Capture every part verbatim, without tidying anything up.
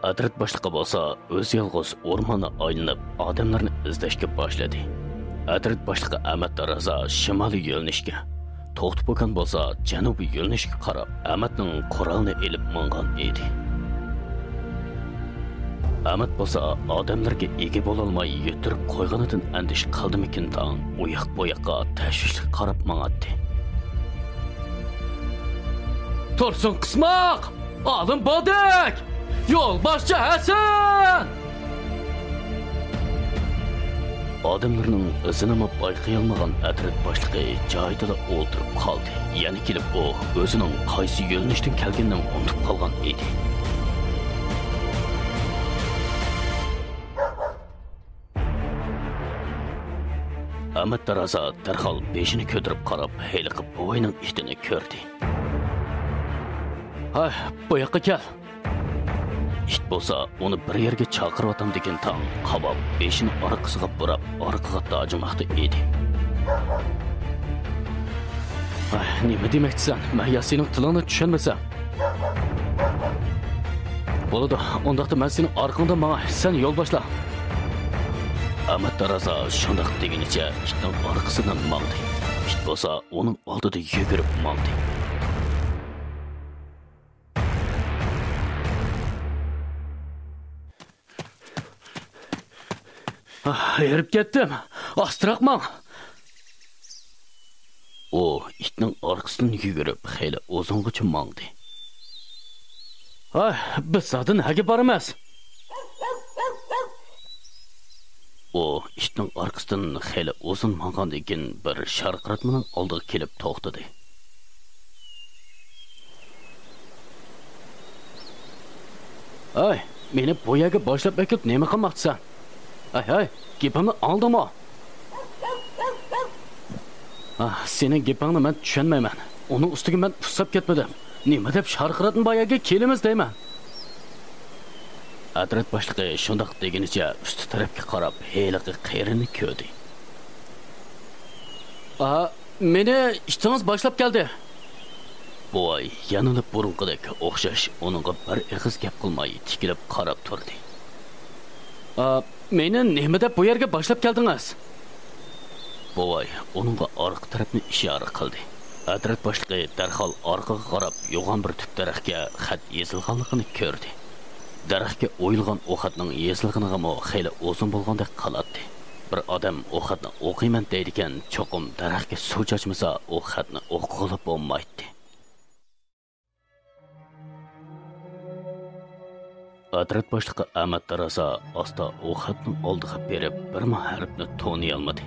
ئەترەت باشلىقى بولسا ئۆزى يالغۇز ئورماننى ئايلىنىپ، ئادەملەرنى ئىزدەشكە باشلىدى. ئەترەت باشلىقى ئەمەت رازا شىمالىي يۆنىلىشكە، توختى پوكان بولسا جەنۇبىي يۆنىلىشكە قاراپ، ئەمەتنىڭ قورالىنى ئېلىپ ماڭغان ئىدى. ئەمەت بولسا ئادەملىرىگە ئىگە بولالماي يىتتۈرۈپ قويغىنىدىن ئەندىشە قىلدىمىكىن تاڭ، ئۇياق-بۇياققا تەشۋىشلىك قاراپ ماڭاتتى. تۇرسۇن قىسماق! ئالىم بودەك! يولباشچى ھەسەن! ئادەملىرىنىڭ ئىزىنىمۇ بايقىيالمىغان ئەترەت باشلىقى جايىدىلا ئولتۇرۇپ قالدى. يەنە كېلىپ ئۇ ئۆزىنىڭ قايسى يۆنىلىشتىن كەلگىنىنىمۇ ئۇنتۇپ قالغان ئىدى. ئەمەت رازا دەرھال بېشىنى كۆتۈرۈپ قاراپ، ھېلىقى بوۋاينىڭ ئىتىنى كۆردى. ھاي، بۇ ياققا كەل! ئىت بولسا ئۇنى بىر يەرگە چاقىرىۋاتامدىكىن تاڭ، قاۋاپ بېشىنى ئارقىسىغا بۇراپ، ئارقىغا تاجىماقتا ئىدى. ھاي، نېمە دېمەكچىسەن؟ مەن يا سېنىڭ تىلىڭنى چۈشەنمىسەم؟ بولىدۇ، ئۇنداقتا مەن سېنىڭ ئارقاڭدىن ماڭاي، سەن يول باشلا. ئەمەت رازا شۇنداق دېگىنىچە ئىتنىڭ ئارقىسىدىن ماڭدى. ئىت بولسا ئۇنىڭ ئالدىدا يۈگۈرۈپ ماڭدى. ھېرىپ كەتتىم. ئاستىراق ماڭ. ئۇ ئىتنىڭ ئارقىسىدىن يۈگۈرۈپ خېلى ئۇزۇنغىچە ماڭدى. ھاي، بىز زادى نەگە بارىمىز؟ ئۇ ئىتنىڭ ئارقىسىدىن خېلى ئۇزۇن ماڭغاندىن كېيىن بىر شارقىراتمىنىڭ ئالدىغا كېلىپ توختىدى. ھەي، مېنى بۇ يەرگە باشلاپ ئەكېلىپ نېمە قىلماقچىسەن؟ ھەي، ھەي، گېپىمنى ئاڭلىدىڭمۇ؟ ئاھ، سېنىڭ گېپىڭنى مەن چۈشەنمەيمەن. ئۇنىڭ ئۈستىگە مەن ئۇسساپ كەتمىدىم. نېمە دەپ شارقىراتما بار يەرگە كېلىمىز دەيمەن. ئەترەت باشلىقى شۇنداق دېگىنىچە ئۈستى تەرەپكە قاراپ ھېلىقى قېرىنى كۆردى. ئا، مېنى ئىتىڭىز باشلاپ كەلدى. بوۋاي يەنىلا بۇرۇنقىدەك ئوخشاش ئۇنىڭغا بىر ئېغىز گەپ قىلماي تىكىلىپ قاراپ تۇردى. ئا، مېنى نېمە دەپ بۇ يەرگە باشلاپ كەلدىڭىز؟ بوۋاي ئۇنىڭغا ئارقا تەرەپنى ئىشارە قىلدى. ئەترەت باشلىقى دەرھال ئارقىغا قاراپ يوغان بىر تۈپ دەرەخكە خەت يېزىلغانلىقىنى كۆردى. دەرەخكە ئويۇلغان ئۇ خەتنىڭ يېزىلغىنىغىمۇ خېلى ئۇزۇن بولغاندەك قىلاتتى. بىر ئادەم ئۇ خەتنى ئوقۇيمەن دەيدىكەن، چوقۇم دەرەخكە سۇ چاچمىسا ئۇ خەتنى ئوقۇغىلى بولمايتتى. ئەترەت باشلىقى ئەمەت رازا ئاستا ئۇ خەتنىڭ ئالدىغا بېرىپ، بىرمۇ ھەرپنى تونۇيالمىدى.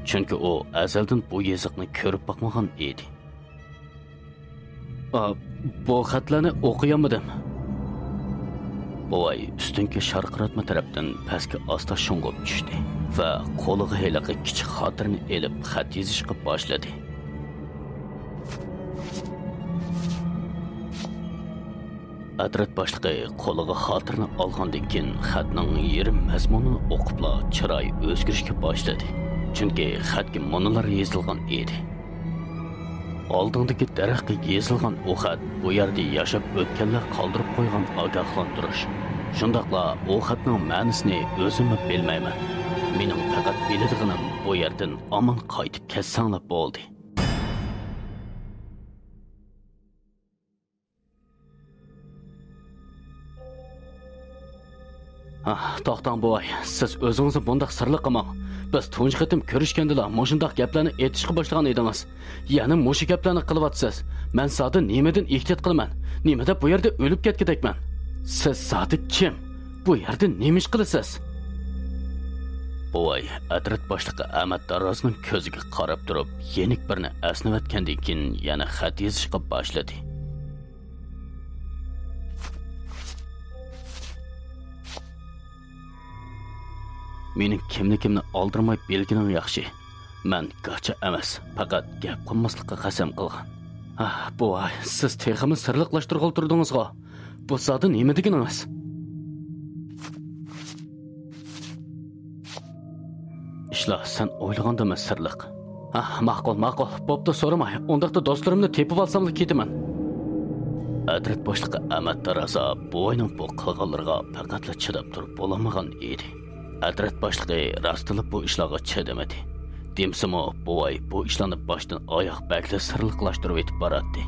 چۈنكى ئۇ ئەزەلدىن بۇ يېزىقنى كۆرۈپ باقمىغان ئىدى. ئا، بۇ خەتلەرنى ئوقۇيالمىدىم. بوۋاي ئۈستۈنكى شارقىراتما تەرەپتىن پەسكە ئاستا شۇڭغۇپ چۈشتى ۋە قولىغا ھېلىقى كىچىك خاتىرىنى ئېلىپ خەت يېزىشقا باشلىدى. ئەترەت باشلىقى قولىغا خاتىرىنى ئالغاندىن كېيىن، خەتنىڭ يېرىم مەزمۇنىنى ئوقۇپلا چىرايى ئۆزگىرىشكە باشلىدى. چۈنكى خەتكە مۇنۇلار يېزىلغان ئىدى: «ئالدىڭدىكى دەرەخكە يېزىلغان ئۇ خەت بۇ يەردە ياشاپ ئۆتكەنلەر قالدۇرۇپ قويغان ئاگاھلاندۇرۇش. شۇنداقلا ئۇ خەتنىڭ مەنىسىنى ئۆزۈممۇ بىلمەيمەن. مېنىڭ پەقەت بىلىدىغىنىم، بۇ يەردىن ئامان قايتىپ كەتسەڭلار بولدى.» ھا، توختاڭ بوۋاي، سىز ئۆزىڭىزنى بۇنداق سىرلىق قىلماڭ. بىز تۇنجى قېتىم كۆرۈشكەندىلا مۇشۇنداق گەپلەرنى ئېيتىشقا باشلىغان ئىدىڭىز. يەنە مۇشۇ گەپلەرنى قىلىۋاتىسىز. مەن زادى نېمىدىن ئېھتىيات قىلىمەن؟ نېمە دەپ بۇ يەردە ئۆلۈپ كەتكۈدەكمەن؟ سىز زادى كىم؟ بۇ يەردە نېمە ئىش قىلىسىز؟ بوۋاي، ئەترەت باشلىقى ئەمەت دارازنىڭ كۆزىگە قاراپ تۇرۇپ، يېنىك بىرنى ئەسنىۋەتكەندىن كېيىن يەنە خەت يېزىشقا باشلىدى. مېنىڭ كىملىكىمنى ئالدىرىماي بىلگىنىڭ ياخشى. مەن گاچا ئەمەس، پەقەت گەپ قىلماسلىققا قەسەم قىلغان. ھا، بوۋاي، سىز تېخىمۇ سىرلىقلاشتۇرغىلى تۇردىڭىزغۇ. بۇ زادى نېمە دېگىنىڭىز؟ ئىشلار سەن ئويلىغاندىنمۇ سىرلىق. ھا، ماقۇل، ماقۇل. بوپتۇ، سورىماي. ئۇنداقتا دوستلىرىمنى تېپىۋالساملا كېتىمەن. ئەترەت باشلىقى ئەمەت تارازا بوۋاينىڭ بۇ قىلغانلىرىغا پەقەتلا چىداپ تۇرۇپ بولالمىغان ئىدى. ئەترەت باشلىقى راستلا بۇ ئىشلارغا چىدىمىدى. دېمىسىمۇ، بوۋاي بۇ ئىشلارنى باشتىن ئاياغ بەكلا سىرلىقلاشتۇرۇۋېتىپ باراتتى.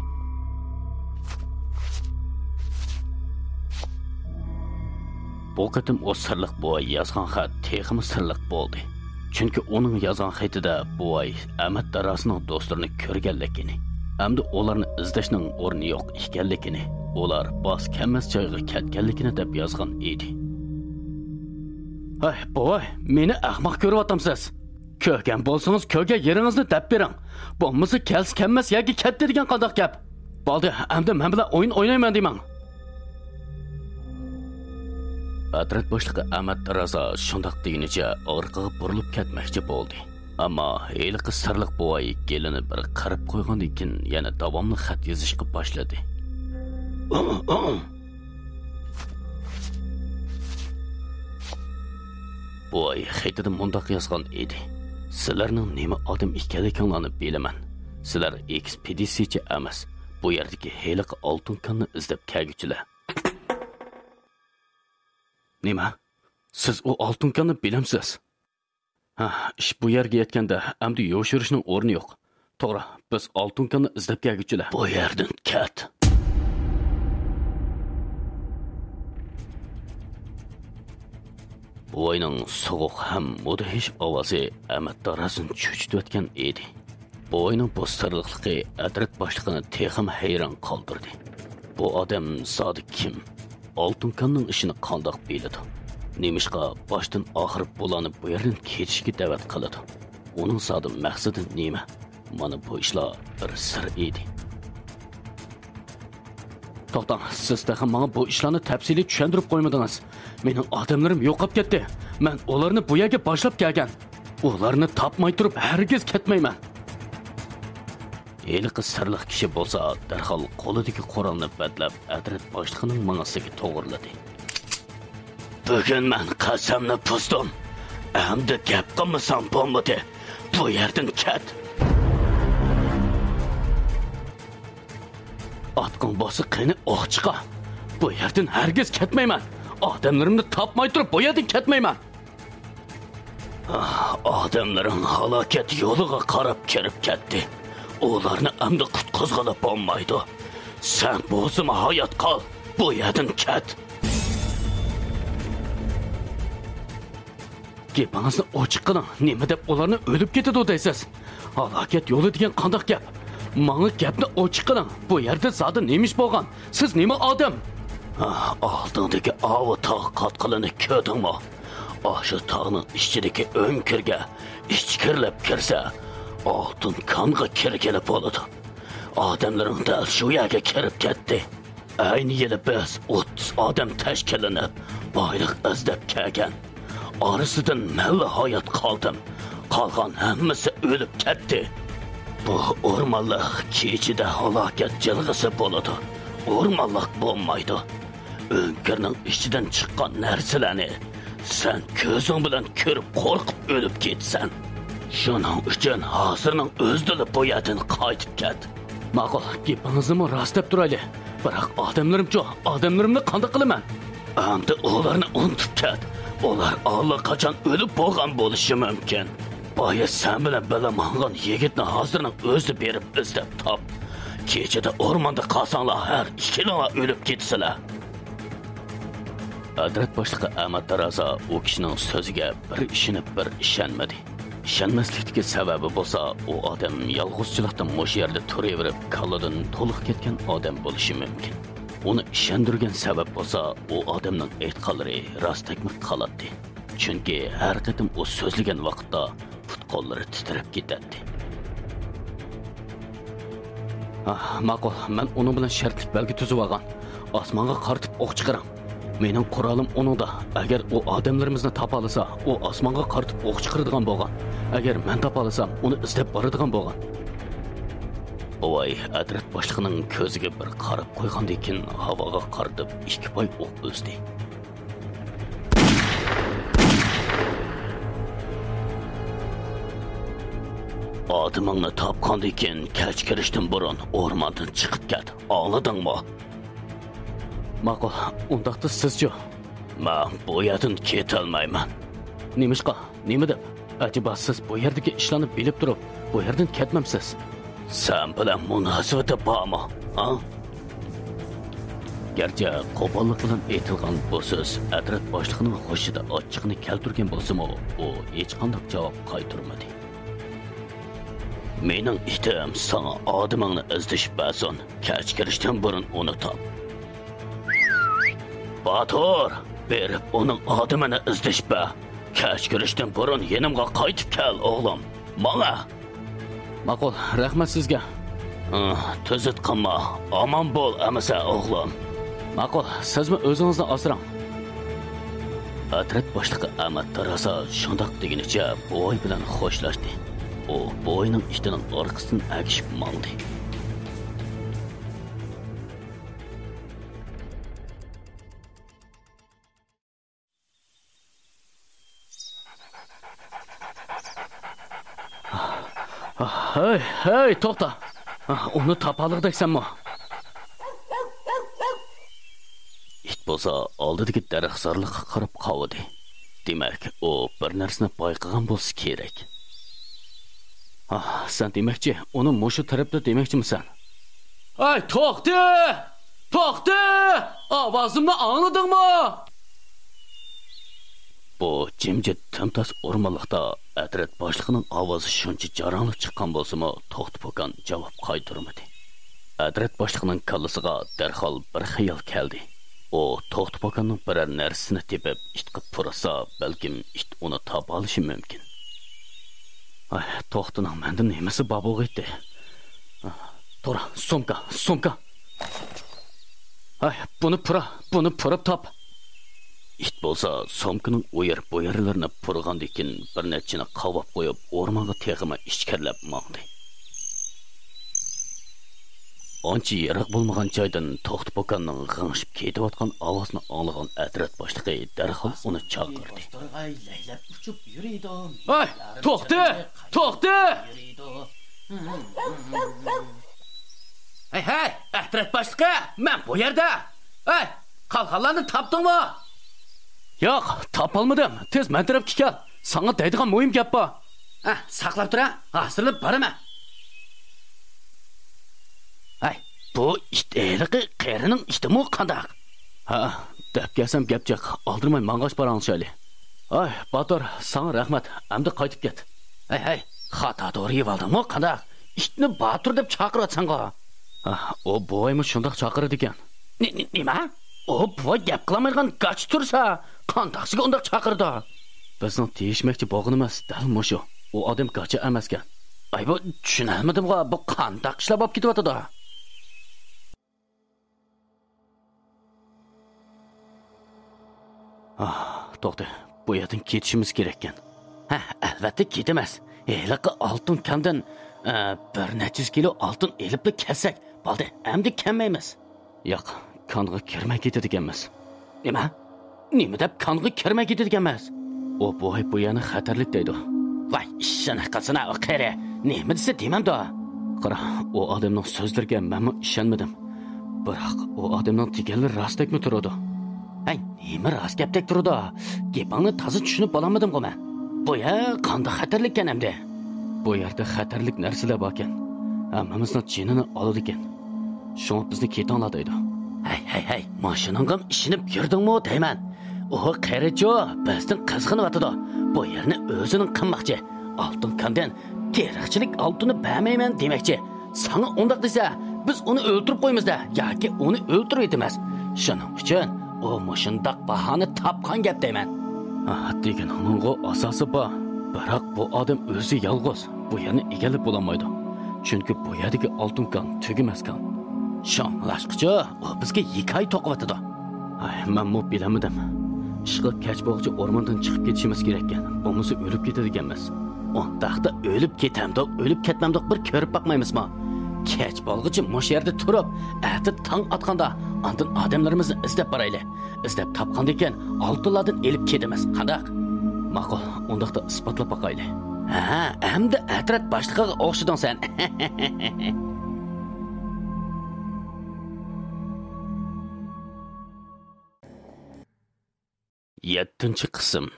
بۇ قېتىم ئۇ سىرلىق بوۋاي يازغان خەت تېخىمۇ سىرلىق بولدى. چۈنكى ئۇنىڭ يازغان خېتىدە بوۋاي ئەمەت داراسىنىڭ دوستلىرىنى كۆرگەنلىكىنى، ئەمدى ئۇلارنى ئىزدەشنىڭ ئورنى يوق ئىكەنلىكىنى، ئۇلار باس كەلمەس جايغا كەتكەنلىكىنى دەپ يازغان ئىدى. ھەي، بوۋاي، مېنى ئەخمەق كۆرۈۋاتامسىز؟ كۆرگەن بولسىڭىز، كۆرگەن يېرىڭىزنى دەپ بېرىڭ. بولمىسا كەلسە كەلمەس يەرگە كەتتى دېگەن قانداق گەپ؟ بولدى، ئەمدى مەن بىلەن ئويۇن ئوينايمەن دېمەڭ. ئەترەت باشلىقى ئەمەت رازا شۇنداق دېگىنىچە ئارقىغا بۇرۇلۇپ كەتمەكچى بولدى. ئەمما ھېلىقى سىرلىق بوۋاي گېلىنى بىر قىرىپ قويغاندىن كېيىن يەنە داۋاملىق خەت يېزىشقا باشلىدى. بوۋاي خېتىدە مۇنداق يازغان ئىدى: سىلەرنىڭ نېمە ئادەم ئىكەنلىكىڭلارنى بىلىمەن. سىلەر ئېكسپېدىتسىيىچى ئەمەس، بۇ يەردىكى ھېلىقى ئالتۇن كاننى ئىزدەپ كەلگۈچىلەر. نېمە؟ سىز ئۇ ئالتۇن كاننى بىلەمسىز؟ ھە، ئىش بۇ يەرگە يەتكەندە، ئەمدى يوشۇرۇشنىڭ ئورنى يوق. توغرا، بىز ئالتۇن كاننى ئىزدەپ كەلگۈچىلەر. بۇ يەردىن كەت! بوۋاينىڭ سوغۇق ھەم مۇدھىش ئاۋازى ئەمەت دارازىنى چۆچۈتۈۋەتكەن ئىدى. بوۋاينىڭ بۇ سىرلىقلىقى ئەترەت باشلىقىنى تېخىمۇ ھەيران قالدۇردى. بۇ ئادەم زادى كىم؟ ئالتۇن كاننىڭ ئىشىنى قانداق بىلىدۇ؟ نېمىشقا باشتىن ئاخىر بۇلارنى بۇ يەردىن كېتىشكە دەۋەت قىلىدۇ؟ ئۇنىڭ زادى مەقسىتى نېمە؟ مانا بۇ ئىشلار بىر سىر ئىدى. توختاڭ، سىز تېخى ماڭا بۇ ئىشلارنى تەپسىلىي چۈشەندۈرۈپ قويمىدىڭىز. مېنىڭ ئادەملىرىم يوقاپ كەتتى. مەن ئۇلارنى بۇ يەرگە باشلاپ كەلگەن. ئۇلارنى تاپماي تۇرۇپ ھەرگىز كەتمەيمەن. ھېلىقى سىرلىق كىشى بولسا دەرھال قولىدىكى قورالنى بەتلەپ ئەترەت باشلىقىنىڭ مېڭىسىگە توغرىلىدى. بۈگۈن مەن قەسەمنى بۇزدۇم. ئەمدى گەپ قىلمىساڭ بولمىدى. بۇ يەردىن كەت. ئاتقىڭ بولسا قېنى ئوق چىقار. بۇ يەردىن ھەرگىز كەتمەيمەن. ئادەملىرىمنى تاپماي تۇرۇپ بۇ يەردىن كەتمەيمەن. ئادەملىرىڭ ھالاكەت يولىغا قاراپ كىرىپ كەتتى. ئۇلارنى ئەمدى قۇتقۇزغىلى بولمايدۇ. سەن بولسىمۇ ھايات قال، بۇ يەردىن كەت. گېپىڭىزنى ئوچۇق قىلىڭ، نېمە دەپ ئۇلارنى ئۆلۈپ كېتىدۇ دەيسىز؟ ھالاكەت يولى دېگەن قانداق گەپ؟ ماڭا گەپنى ئوچۇق قىلىڭ، بۇ يەردە زادى نېمە ئىش بولغان؟ سىز نېمە ئادەم؟ ھا، ئالدىڭدىكى ئاۋۇ تاغ قاتقىلىنى كۆردۈڭمۇ؟ ئاشۇ تاغنىڭ ئىچىدىكى ئۆڭكۈرگە ئىچكىرىلەپ كىرسە، ئالتۇن كانغا كىرگىلى بولىدۇ. ئادەملىرىڭ دەل شۇ يەرگە كىرىپ كەتتى. ئەينى يىلى بىز ئوتتۇز ئادەم تەشكىللىنىپ، بايلىق ئىزدەپ كەلگەن. ئارىسىدىن مەنلا ھايات قالدىم. قالغان ھەممىسى ئۆلۈپ كەتتى. بۇ ئورمانلىق كېچىدە ھالاكەت جىلغىسى بولىدۇ. ئورمانلىق بولمايدۇ. ئۆڭكۈرنىڭ ئىچىدىن چىققان نەرسىلەرنى سەن كۆزۈڭ بىلەن كۆرۈپ قورقۇپ ئۆلۈپ كېتىسەن. شۇنىڭ ئۈچۈن ھازىرنىڭ ئۆزىدىلا بۇ يەردىن قايتىپ كەت. ماقۇل، گېپىڭىزنىمۇ راست دەپ تۇرايلى. بىراق ئادەملىرىمچۇ؟ ئادەملىرىمنى قانداق قىلىمەن؟ ئەمدى ئۇلارنى ئۇنتۇپ كەت. ئۇلار ئاللىقاچان ئۆلۈپ بولغان بولۇشى مۇمكىن. بايا سەن بىلەن بىللە ماڭغان يىگىتنى ھازىرنىڭ ئۆزىدە بېرىپ ئىزدەپ تاپ. كېچىدە ئورماندا قالساڭلار، ھەر ئىككىلىڭلار ئۆلۈپ كېتىسىلەر. ئەترەت باشلىقى ئەمەت تارازا ئۇ كىشىنىڭ سۆزىگە بىر ئىشىنىپ، بىر ئىشەنمىدى. ئىشەنمەسلىكتىكى سەۋەبى بولسا، ئۇ ئادەم يالغۇزچىلىقتا مۇشۇ يەردە تۇرۇۋېرىپ، كاللىدىن تولۇق كەتكەن ئادەم بولۇشى مۇمكىن. ئۇنى ئىشەندۈرگەن سەۋەب بولسا، ئۇ ئادەمنىڭ ئېيتقانلىرى راستەكمۇ قالاتتى. چۈنكى ھەر قېتىم ئۇ سۆزلىگەن ۋاقىتتا پۇت-قوللىرى تىترەپ كېتەتتى. ئاھ، ماقۇل، مەن ئۇنىڭ بىلەن شەرتلىك بەلگە تۈزۈۋالغان. ئاسمانغا قارىتىپ ئوق چىقىرىڭ. مېنىڭ قورالىم ئۇنىڭدا. ئەگەر ئۇ ئادەملىرىمىزنى تاپالىسا، ئۇ ئاسمانغا قارىتىپ ئوق چىقىرىدىغان بولغان. ئەگەر مەن تاپالىسام، ئۇنى ئىزدەپ بارىدىغان بولغان. بوۋاي ئەترەت باشلىقىنىڭ كۆزىگە بىر قاراپ قويغاندىن كېيىن، ھاۋاغا قارىتىپ ئىككى پاي ئوق ئۈزدى. ئادىمىڭنى تاپقاندىن كېيىن، كەچ كىرىشتىن بۇرۇن ئورماندىن چىقىپ كەت. ئاڭلىدىڭمۇ؟ ماقۇل، ئۇنداقتا سىزچۇ؟ مەن بۇ يەردىن كېتەلمەيمەن. نېمىشقا؟ نېمە دەپ؟ ئەجەبا سىز بۇ يەردىكى ئىشلارنى بىلىپ تۇرۇپ، بۇ يەردىن كەتمەمسىز؟ سەن بىلەن مۇناسىۋىتى بارمۇ؟ ھا؟ گەرچە قوپاللىق بىلەن ئېيتىلغان بۇ سۆز ئەترەت باشلىقىنىڭ ھوشىدا ئاچچىقنى كەلتۈرگەن بولسىمۇ، ئۇ ھېچقانداق جاۋاب قايتۇرمىدى. مېنىڭ ئىتىم ساڭا ئادىمىڭنى ئىزدىشىپ بەرسۇن، كەچ كىرىشتىن بۇرۇن ئۇنى تاپ. باتۇر، بېرىپ ئۇنىڭ ئادىمىنى ئىزدىشىپ بەر. كەچ كىرىشتىن بۇرۇن يېنىمغا قايتىپ كەل، ئوغلۇم. ماڭا! ماقۇل، رەھمەت سىزگە. ئىھ، تۈزۈت قىلما، ئامان بول ئەمىسە، ئوغلۇم. ماقۇل، سىزمۇ ئۆزىڭىزنى ئاسراڭ. ئەترەت باشلىقى ئەمەت راسا شۇنداق دېگىنىچە بوۋاي بىلەن خوشلاشتى. ئۇ بوۋاينىڭ ئىتىنىڭ ئارقىسىدىن ئەگىشىپ ماڭدى. ھەي، ھەي، توختا! ئۇنى تاپالىغۇدەكسەنمۇ؟ ئىت بولسا ئالدىدىكى دەرەخزارلىققا قاراپ قاۋىدى. دېمەك، ئۇ بىر نەرسىنى بايقىغان بولسا كېرەك. ھا، سەن دېمەكچى، ئۇنى مۇشۇ تەرەپتە دېمەكچىمىسەن؟ ھەي، توختى! توختى! ئاۋازىمنى ئاڭلىدىڭمۇ؟ بۇ جىمجىت تىمتاس ئورمانلىقتا ئەترەت باشلىقىنىڭ ئاۋازى شۇنچە جاراڭلىق چىققان بولسىمۇ، توختى پوكان جاۋاب قايتۇرمىدى. ئەترەت باشلىقىنىڭ كاللىسىغا دەرھال بىر خىيال كەلدى. ئۇ توختى پوكاننىڭ بىرەر نەرسىسىنى تېپىپ، ئىتقا پۇرىسا، بەلكىم ئىت ئۇنى تاپالىشى مۇمكىن. ئاي، توختىنىڭ مەندە نېمىسى بار بولغىيتتى؟ تۇر، سومكا، سومكا. ھەي، بۇنى پۇرا، بۇنى پۇراپ تاپ. ئىت بولسا سومكىنىڭ ئۇ يەر بۇ يەرلىرىنى پۇرىغاندىكىن بىر نەچچىنى قاۋاپ قويۇپ ئورمانغا تېخىمۇ ئىچكىرىلەپ ماڭدى. ئانچە يىراق بولمىغان جايدىن توختى پوكاننىڭ غىڭشىپ كېتىۋاتقان ئاۋازىنى ئاڭلىغان ئەترەت باشلىقى دەرھال ئۇنى چاقىردى. ھەي، توختى! توختى! ھەي، ھەي، ئەترەت باشلىقى، مەن بۇ يەردە! ھەي، قالغانلارنى تاپتىڭمۇ؟ ياق، تاپالمىدىم. تېز مەن تەرەپكە كەل. ساڭا دەيدىغان مۇھىم گەپ بار. ھە، ساقلاپ تۇر، ھە. ھازىرلا بارىمەن. ھەي، بۇ ئىت ھېلىقى قېرىنىڭ ئىتىمۇ قانداق؟ ھە، دەپ كەلسەم گەپ جىق. ئالدىرىماي ماڭغاچ پاراڭلىشايلى. ھاي، باتۇر، ساڭا رەھمەت. ئەمدى قايتىپ كەت. ھەي، ھەي، خاتا دورا يەۋالدىڭمۇ قانداق؟ ئىتنى باتۇر دەپ چاقىرىۋاتساڭغۇ. ھە، ئۇ بوۋايمۇ شۇنداق چاقىرىدىكەن. نې-، نې-، نېمە؟ ئۇ بوۋاي گەپ قىلالمايدىغان گاچا تۇرسا، قانداقچىگە ئۇنداق چاقىرىدۇ؟ بىزنىڭ دېيىشمەكچى بولغىنىمىز دەل مۇشۇ. ئۇ ئادەم گاچا ئەمەسكەن. ئاي، بۇ چۈشىنەلمىدىمغۇ، بۇ قانداق ئىشلار بولۇپ كېتىۋاتىدۇ؟ ئاھ، توختى، بۇ يەردىن كېتىشىمىز كېرەككەن. ھە، ئەلۋەتتە كېتىمىز. ھېلىقى ئالتۇن كاندىن، ئە، بىر نەچچە يۈز كىلو ئالتۇن ئېلىپلا كەتسەك، بولدى، ئەمدى كەلمەيمىز. ياق، كانغا كىرمەي كېتىدىكەنمىز. نېمە؟ نېمە دەپ كانغا كىرمەي كېتىدىكەنمىز؟ ئۇ بوۋاي بۇ يەرنى خەتەرلىك دەيدۇ. ۋاي، ئىششىنى قىلسىنا، ئۇ قېرى. نېمە دېسە دېمەمدۇ؟ قارا، ئۇ ئادەمنىڭ سۆزلىرىگە مەنمۇ ئىشەنمىدىم. بىراق، ئۇ ئادەمنىڭ دېگەنلىرى راستەكمۇ تۇرىدۇ. ھەي، نېمە راست گەپتەك تۇرىدۇ؟ گېپىڭنى تازا چۈشىنىپ بولالمىدىمغۇ مەن. بۇ يەر قانداق خەتەرلىككەن ئەمدى؟ بۇ يەردە خەتەرلىك نەرسىلەر باركەن. ھەممىمىزنىڭ جېنىنى ئالىدىكەن. شۇڭا بىزنى كېتىڭلار دەيدۇ. ھەي، ھەي، ھەي، مۇشۇنىڭغىمۇ ئىشىنىپ يۈردۈڭمۇ دەيمەن. ئۇ قېرىچۇ بىزدىن قىزغىنىۋاتىدۇ. بۇ يەرنى ئۆزىنىڭ قىلماقچى. ئالتۇن كاندىن تېرىقچىلىك ئالتۇنى بەرمەيمەن دېمەكچى. ساڭا ئۇنداق دېسە، بىز ئۇنى ئۆلتۈرۈپ قويىمىز-دە ياكى ئۇنى ئۆلتۈرۈۋېتىمىز. شۇنىڭ ئۈچۈن ئۇ مۇشۇنداق باھانى تاپقان گەپ دەيمەن. ھە، دېگىنىڭنىڭغۇ ئاساسى بار. بىراق بۇ ئادەم ئۆزى يالغۇز بۇ يەرنى ئىگىلەپ بولالمايدۇ. چۈنكى بۇ يەردىكى ئالتۇن كان تۈگىمەس كان. شۇڭلاشقىچۇ ئۇ بىزگە ھېكايە توقۇۋاتىدۇ. ھاي، مەنمۇ بىلەلمىدىم. ئىشقىلىپ كەچ بولغۇچە ئورماندىن چىقىپ كېتىشىمىز كېرەككەن. بولمىسا ئۆلۈپ كېتىدىكەنمىز. ئۇنداقتا ئۆلۈپ كېتەمدۇق، ئۆلۈپ كەتمەمدۇق بىر كۆرۈپ باقمايمىزمۇ؟ كەچ بولغۇچە مۇشۇ يەردە تۇرۇپ، ئەتە تاڭ ئاتقاندا ئاندىن ئادەملىرىمىزنى ئىزدەپ بارايلى. ئىزدەپ تاپقاندىكىن ئالتۇنلاردىن ئېلىپ كېتىمىز. قانداق؟ ماقۇل، ئۇنداقتا ئىسپاتلاپ باقايلى. ھە، ئەمدى ئەترەت باشلىقىغا ئوخشىدىڭ سەن. يەتتىنچى قىسىم.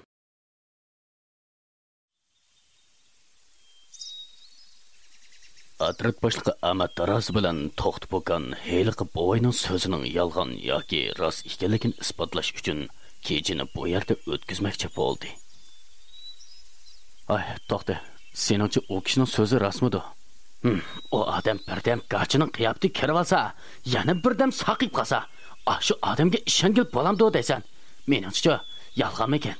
ئاترىت باشلىقى ئەمەت داراز بىلەن توختى پوكان ھېلىقى بوۋاينىڭ سۆزىنىڭ يالغان ياكى راست ئىكەنلىكىنى ئىسپاتلاش ئۈچۈن كېچىنى بۇ يەردە ئۆتكۈزمەكچى بولدى. ئاي، توختى، سېنىڭچە ئۇ كىشىنىڭ سۆزى راستمىدۇ؟ ھىم، ئۇ ئادەم بىردەم گاچىنىڭ قىياپىتىگە كىرىۋالسا، يەنە بىردەم ساقىيىپ قالسا، ئاشۇ ئادەمگە ئىشەنگىلى بولامدۇ دەيسەن؟ مېنىڭچىچۇ، يالغانمىكىن؟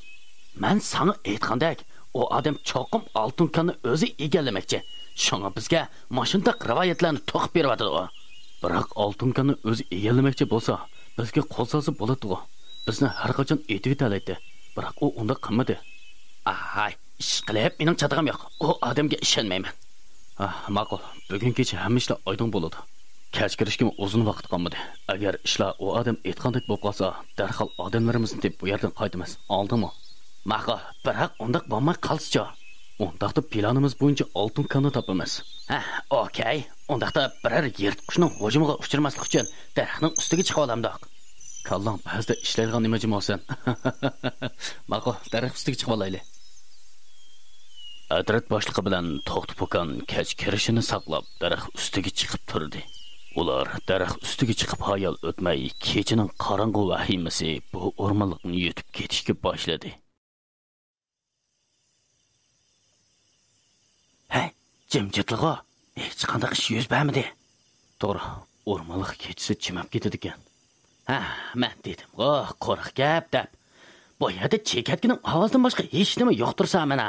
مەن ساڭا ئېيتقاندەك، ئۇ ئادەم چوقۇم ئالتۇن كاننى ئۆزى ئىگىلىمەكچى. شۇڭا بىزگە مۇشۇنداق رىۋايەتلەرنى توقۇپ بېرىۋاتىدۇ ئۇ. بىراق ئالتۇن كاننى ئۆزى ئىگىلىمەكچى بولسا، بىزگە قول سالسا بولاتتىغۇ. بىزنى ھەر قاچان ئېتىۋېتەلەيتتى. بىراق ئۇ ئۇنداق قىلمىدى. ئاھاي، ئىشقىلىپ مېنىڭ چاتىقىم يوق. ئۇ ئادەمگە ئىشەنمەيمەن. ئاھ، ماقۇل، بۈگۈن كېچە ھەممە ئىشلار ئايدىڭ بولىدۇ. كەچ كىرىشكىمۇ ئۇزۇن ۋاقىت قالمىدى. ئەگەر ئىشلار ئۇ ئادەم ئېيتقاندەك بولۇپ قالسا، دەرھال ئادەملىرىمىزنى تېپىپ بۇ يەردىن قايتىمىز. ئاڭلىدىڭمۇ؟ ماقۇل، بىراق ئۇنداق بولماي قالسىچۇ؟ ئۇنداقتا پىلانىمىز بويىچە ئالتۇن كاننى تاپىمىز. ھە، ئوكەي. ئۇنداقتا بىرەر يىرتقۇچنىڭ ھۇجۇمىغا ئۇچرىماسلىق ئۈچۈن دەرەخنىڭ ئۈستىگە چىقىۋالامدۇق؟ كاللاڭ بەزىدە ئىشلەيدىغان نېمە جۇمۇ سەن؟ ماقۇل، دەرەخ ئۈستىگە چىقىۋالايلى. ئەترەت باشلىقى بىلەن توختى پوكان كەچ كىرىشىنى ساقلاپ، دەرەخ ئۈستىگە چىقىپ تۇردى. ئۇلار دەرەخ ئۈستىگە چىقىپ ھايال ئۆتمەي، كېچىنىڭ قاراڭغۇ ۋەھىمىسى بۇ ئورمانلىقنى يۇتۇپ كېتىشكە باشلىدى. ھەي، جىمجىتلىغۇ، ھېچقانداق ئىش يۈز بەرمىدى. توغرا، ئورمانلىق كېچىسى جىمىپ كېتىدىكەن. ھە، مەن دېدىمغۇ، قۇرۇق گەپ دەپ. بۇ يەردە چېكەتكىنىڭ ئاۋازىدىن باشقا ھېچنېمە يوق تۇرسا مانا.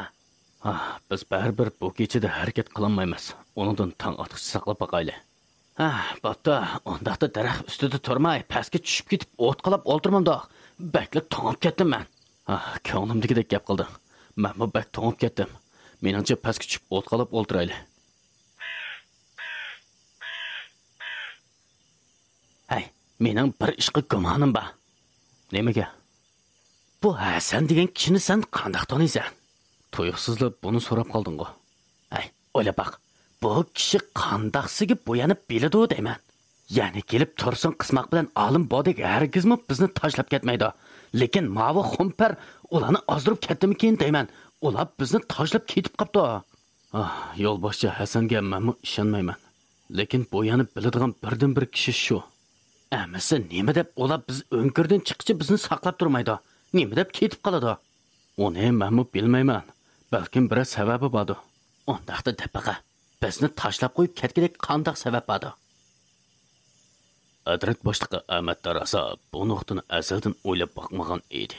ھا، بىز بەرىبىر بۇ كېچىدە ھەرىكەت قىلالمايمىز. ئۇنىڭدىن تاڭ ئاتقىچە ساقلاپ باقايلى. ھە، بوپتۇ. ئۇنداقتا دەرەخ ئۈستىدە تۇرماي، پەسكە چۈشۈپ كېتىپ ئوت قالاپ ئولتۇرمامدۇق؟ بەكلا توڭۇپ كەتتىم مەن. ھا، كۆڭلۈمدىكىدەك گەپ قىلدىڭ. مەنمۇ بەك توڭۇپ كەتتىم. مېنىڭچە پەسكە چۈشۈپ ئوت قالاپ ئولتۇرايلى. ھەي، مېنىڭ بىر ئىشقا گۇمانىم بار. نېمىگە؟ بۇ ھەسەن دېگەن كىشىنى سەن قانداق تونۇيسەن؟ تۇيۇقسىزلا بۇنى سوراپ قالدىڭغۇ. ھەي، ئويلاپ باق. بۇ كىشى قانداقسىگە بۇ يەرنى بىلىدۇ دەيمەن. يەنە كېلىپ تۇرسۇن قىسماق بىلەن ئالىم بودەك ھەرگىزمۇ بىزنى تاشلاپ كەتمەيدۇ. لېكىن ماۋۇ خۇمپەر ئۇلارنى ئازدۇرۇپ كەتتىمىكىن دەيمەن. ئۇلار بىزنى تاشلاپ كېتىپ قاپتۇ. ئاھ، يولباشچى ھەسەنگە مەنمۇ ئىشەنمەيمەن. لېكىن بۇ يەرنى بىلىدىغان بىردىنبىر كىشى شۇ. ئەمىسە نېمە دەپ ئۇلار بىز ئۆڭكۈردىن چىققىچە بىزنى ساقلاپ تۇرمايدۇ؟ نېمە دەپ كېتىپ قالىدۇ؟ ئۇنى مەنمۇ بىلمەيمەن. بەلكىم بىرەر سەۋەبى باردۇ. ئۇنداقتا دەپ بېقە، بىزنى تاشلاپ قويۇپ كەتكۈدەك قانداق سەۋەب باردۇ؟ ئەترەت باشلىقى ئەمەت داراسا بۇ نۇقتىنى ئەزەلدىن ئويلاپ باقمىغان ئىدى.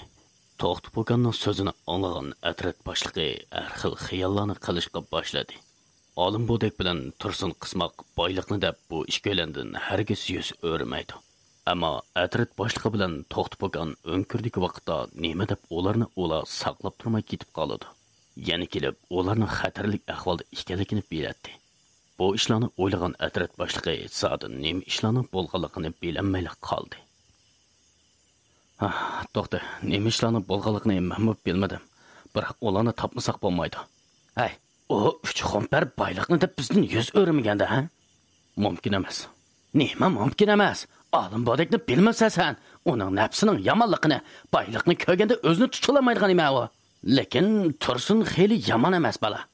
توختى پوكاننىڭ سۆزىنى ئاڭلىغان ئەترەت باشلىقى ھەر خىل خىياللارنى قىلىشقا باشلىدى. ئالىم بودەك بىلەن تۇرسۇن قىسماق بايلىقنى دەپ بۇ ئىككىيلەندىن ھەرگىز يۈز ئۆرۈمەيدۇ. ئەمما ئەترەت باشلىقى بىلەن توختى پوكان ئۆڭكۈردىكى ۋاقىتتا نېمە دەپ ئۇلارنى ئۇلار ساقلاپ تۇرماي كېتىپ قالىدۇ؟ يەنە كېلىپ ئۇلارنىڭ خەتەرلىك ئەھۋالدا ئىكەنلىكىنى بىلەتتى. بۇ ئىشلارنى ئويلىغان ئەترەت باشلىقى زادى نېمە ئىشلارنىڭ بولغانلىقىنى بىلەلمەيلا قالدى. ھا، توختى، نېمە ئىشلارنىڭ بولغانلىقىنى مەنمۇ بىلمىدىم. بىراق ئۇلارنى تاپمىساق بولمايدۇ. ھەي، ئۇ ئۈچ خۇمپەر بايلىقنى دەپ بىزدىن يۈز ئۆرۈمىگەندە، ھە؟ مۇمكىن ئەمەس. نېمە مۇمكىن ئەمەس؟ ئالىم بودەكنى بىلمەمسەن سەن؟ ئۇنىڭ نەپسىنىڭ يامانلىقىنى، بايلىقنى كۆرگەندە ئۆزىنى تۇتۇۋالالمايدىغان نېمە ئۇ؟ لېكىن تۇرسۇن خېلى يامان ئەمەس بالا.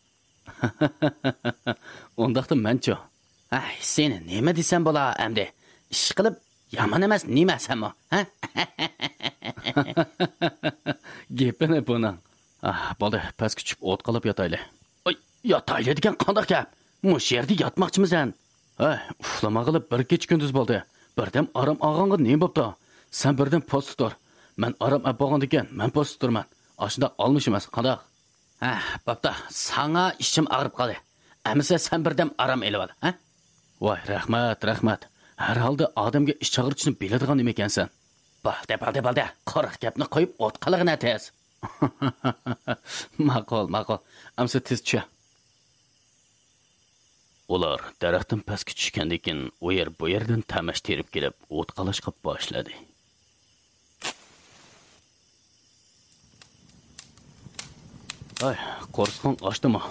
ئۇنداقتا مەنچۇ؟ ھەي، سېنى نېمە دېسەم بولا ئەمدى؟ ئىشقىلىپ، يامان ئەمەس نېمە سەنمۇ، ھە؟ گېپىنى بۇنىڭ. ئاھ، بولدى، پەسكە چۈشۈپ ئوت قالاپ ياتايلى. ئاي، ياتايلى دېگەن قانداق گەپ؟ مۇشۇ يەردە ياتماقچىمىسەن؟ ھەي، ئۇخلىمىغىلى بىر كېچە كۈندۈز بولدى. بىردەم ئارام ئالغانغا نېمە بوپتۇ؟ سەن بىردەم پوستتا تۇر. مەن ئارام ئەپ بولغاندىكىن، مەن پوستتا تۇرىمەن. ئاشۇنداق ئالمىشىمىز، قانداق؟ ھە، بوپتۇ. ساڭا ئىچىم ئاغرىپ قالدى. ئەمىسە سەن بىردەم ئارام ئېلىۋال، ھە؟ ۋاي، رەھمەت، رەھمەت. ھەر ھالدا ئادەمگە ئىش چاغرىتىشنى بىلىدىغان نېمىكەنسەن. بولدى، بولدى، بولدى. قۇرۇق گەپنى قويۇپ ئوت قالىغىنە تېز. ماقۇل، ماقۇل. ئەمىسە تېز چۈش. ئۇلار دەرەختىن پەسكە چۈشكەندىن كېيىن، ئۇ يەر بۇ يەردىن تەمەچ تېرىپ كېلىپ، ئوت قالاشقا باشلىدى. ھەي، قورسىقىڭ ئاچتىمۇ؟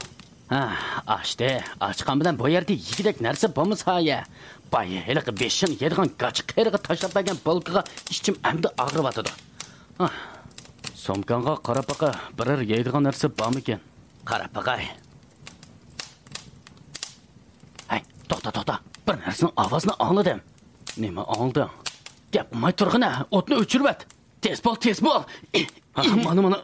ھە، ئاچتى. ئاچقان بىلەن بۇ يەردە يېگۈدەك نەرسە بولمىسا يە. بايا ھېلىقى بېشىنى يەيدىغان گاچا قېرىغا تاشلاپ بەرگەن بولكىغا ئىچىم ئەمدى ئاغرىۋاتىدۇ. ھە. سومكاڭغا قاراپ باقە، بىرەر يەيدىغان نەرسە بارمىكىن؟ قاراپ باقاي. ھەي، توختا، توختا، بىر نەرسىنىڭ ئاۋازىنى ئاڭلىدىم. نېمە ئاڭلىدىڭ؟ گەپ قىلماي تۇرغىنە، ئوتنى ئۆچۈرۈۋەت. تېز بول، تېز بول. ھا، مانا، مانا.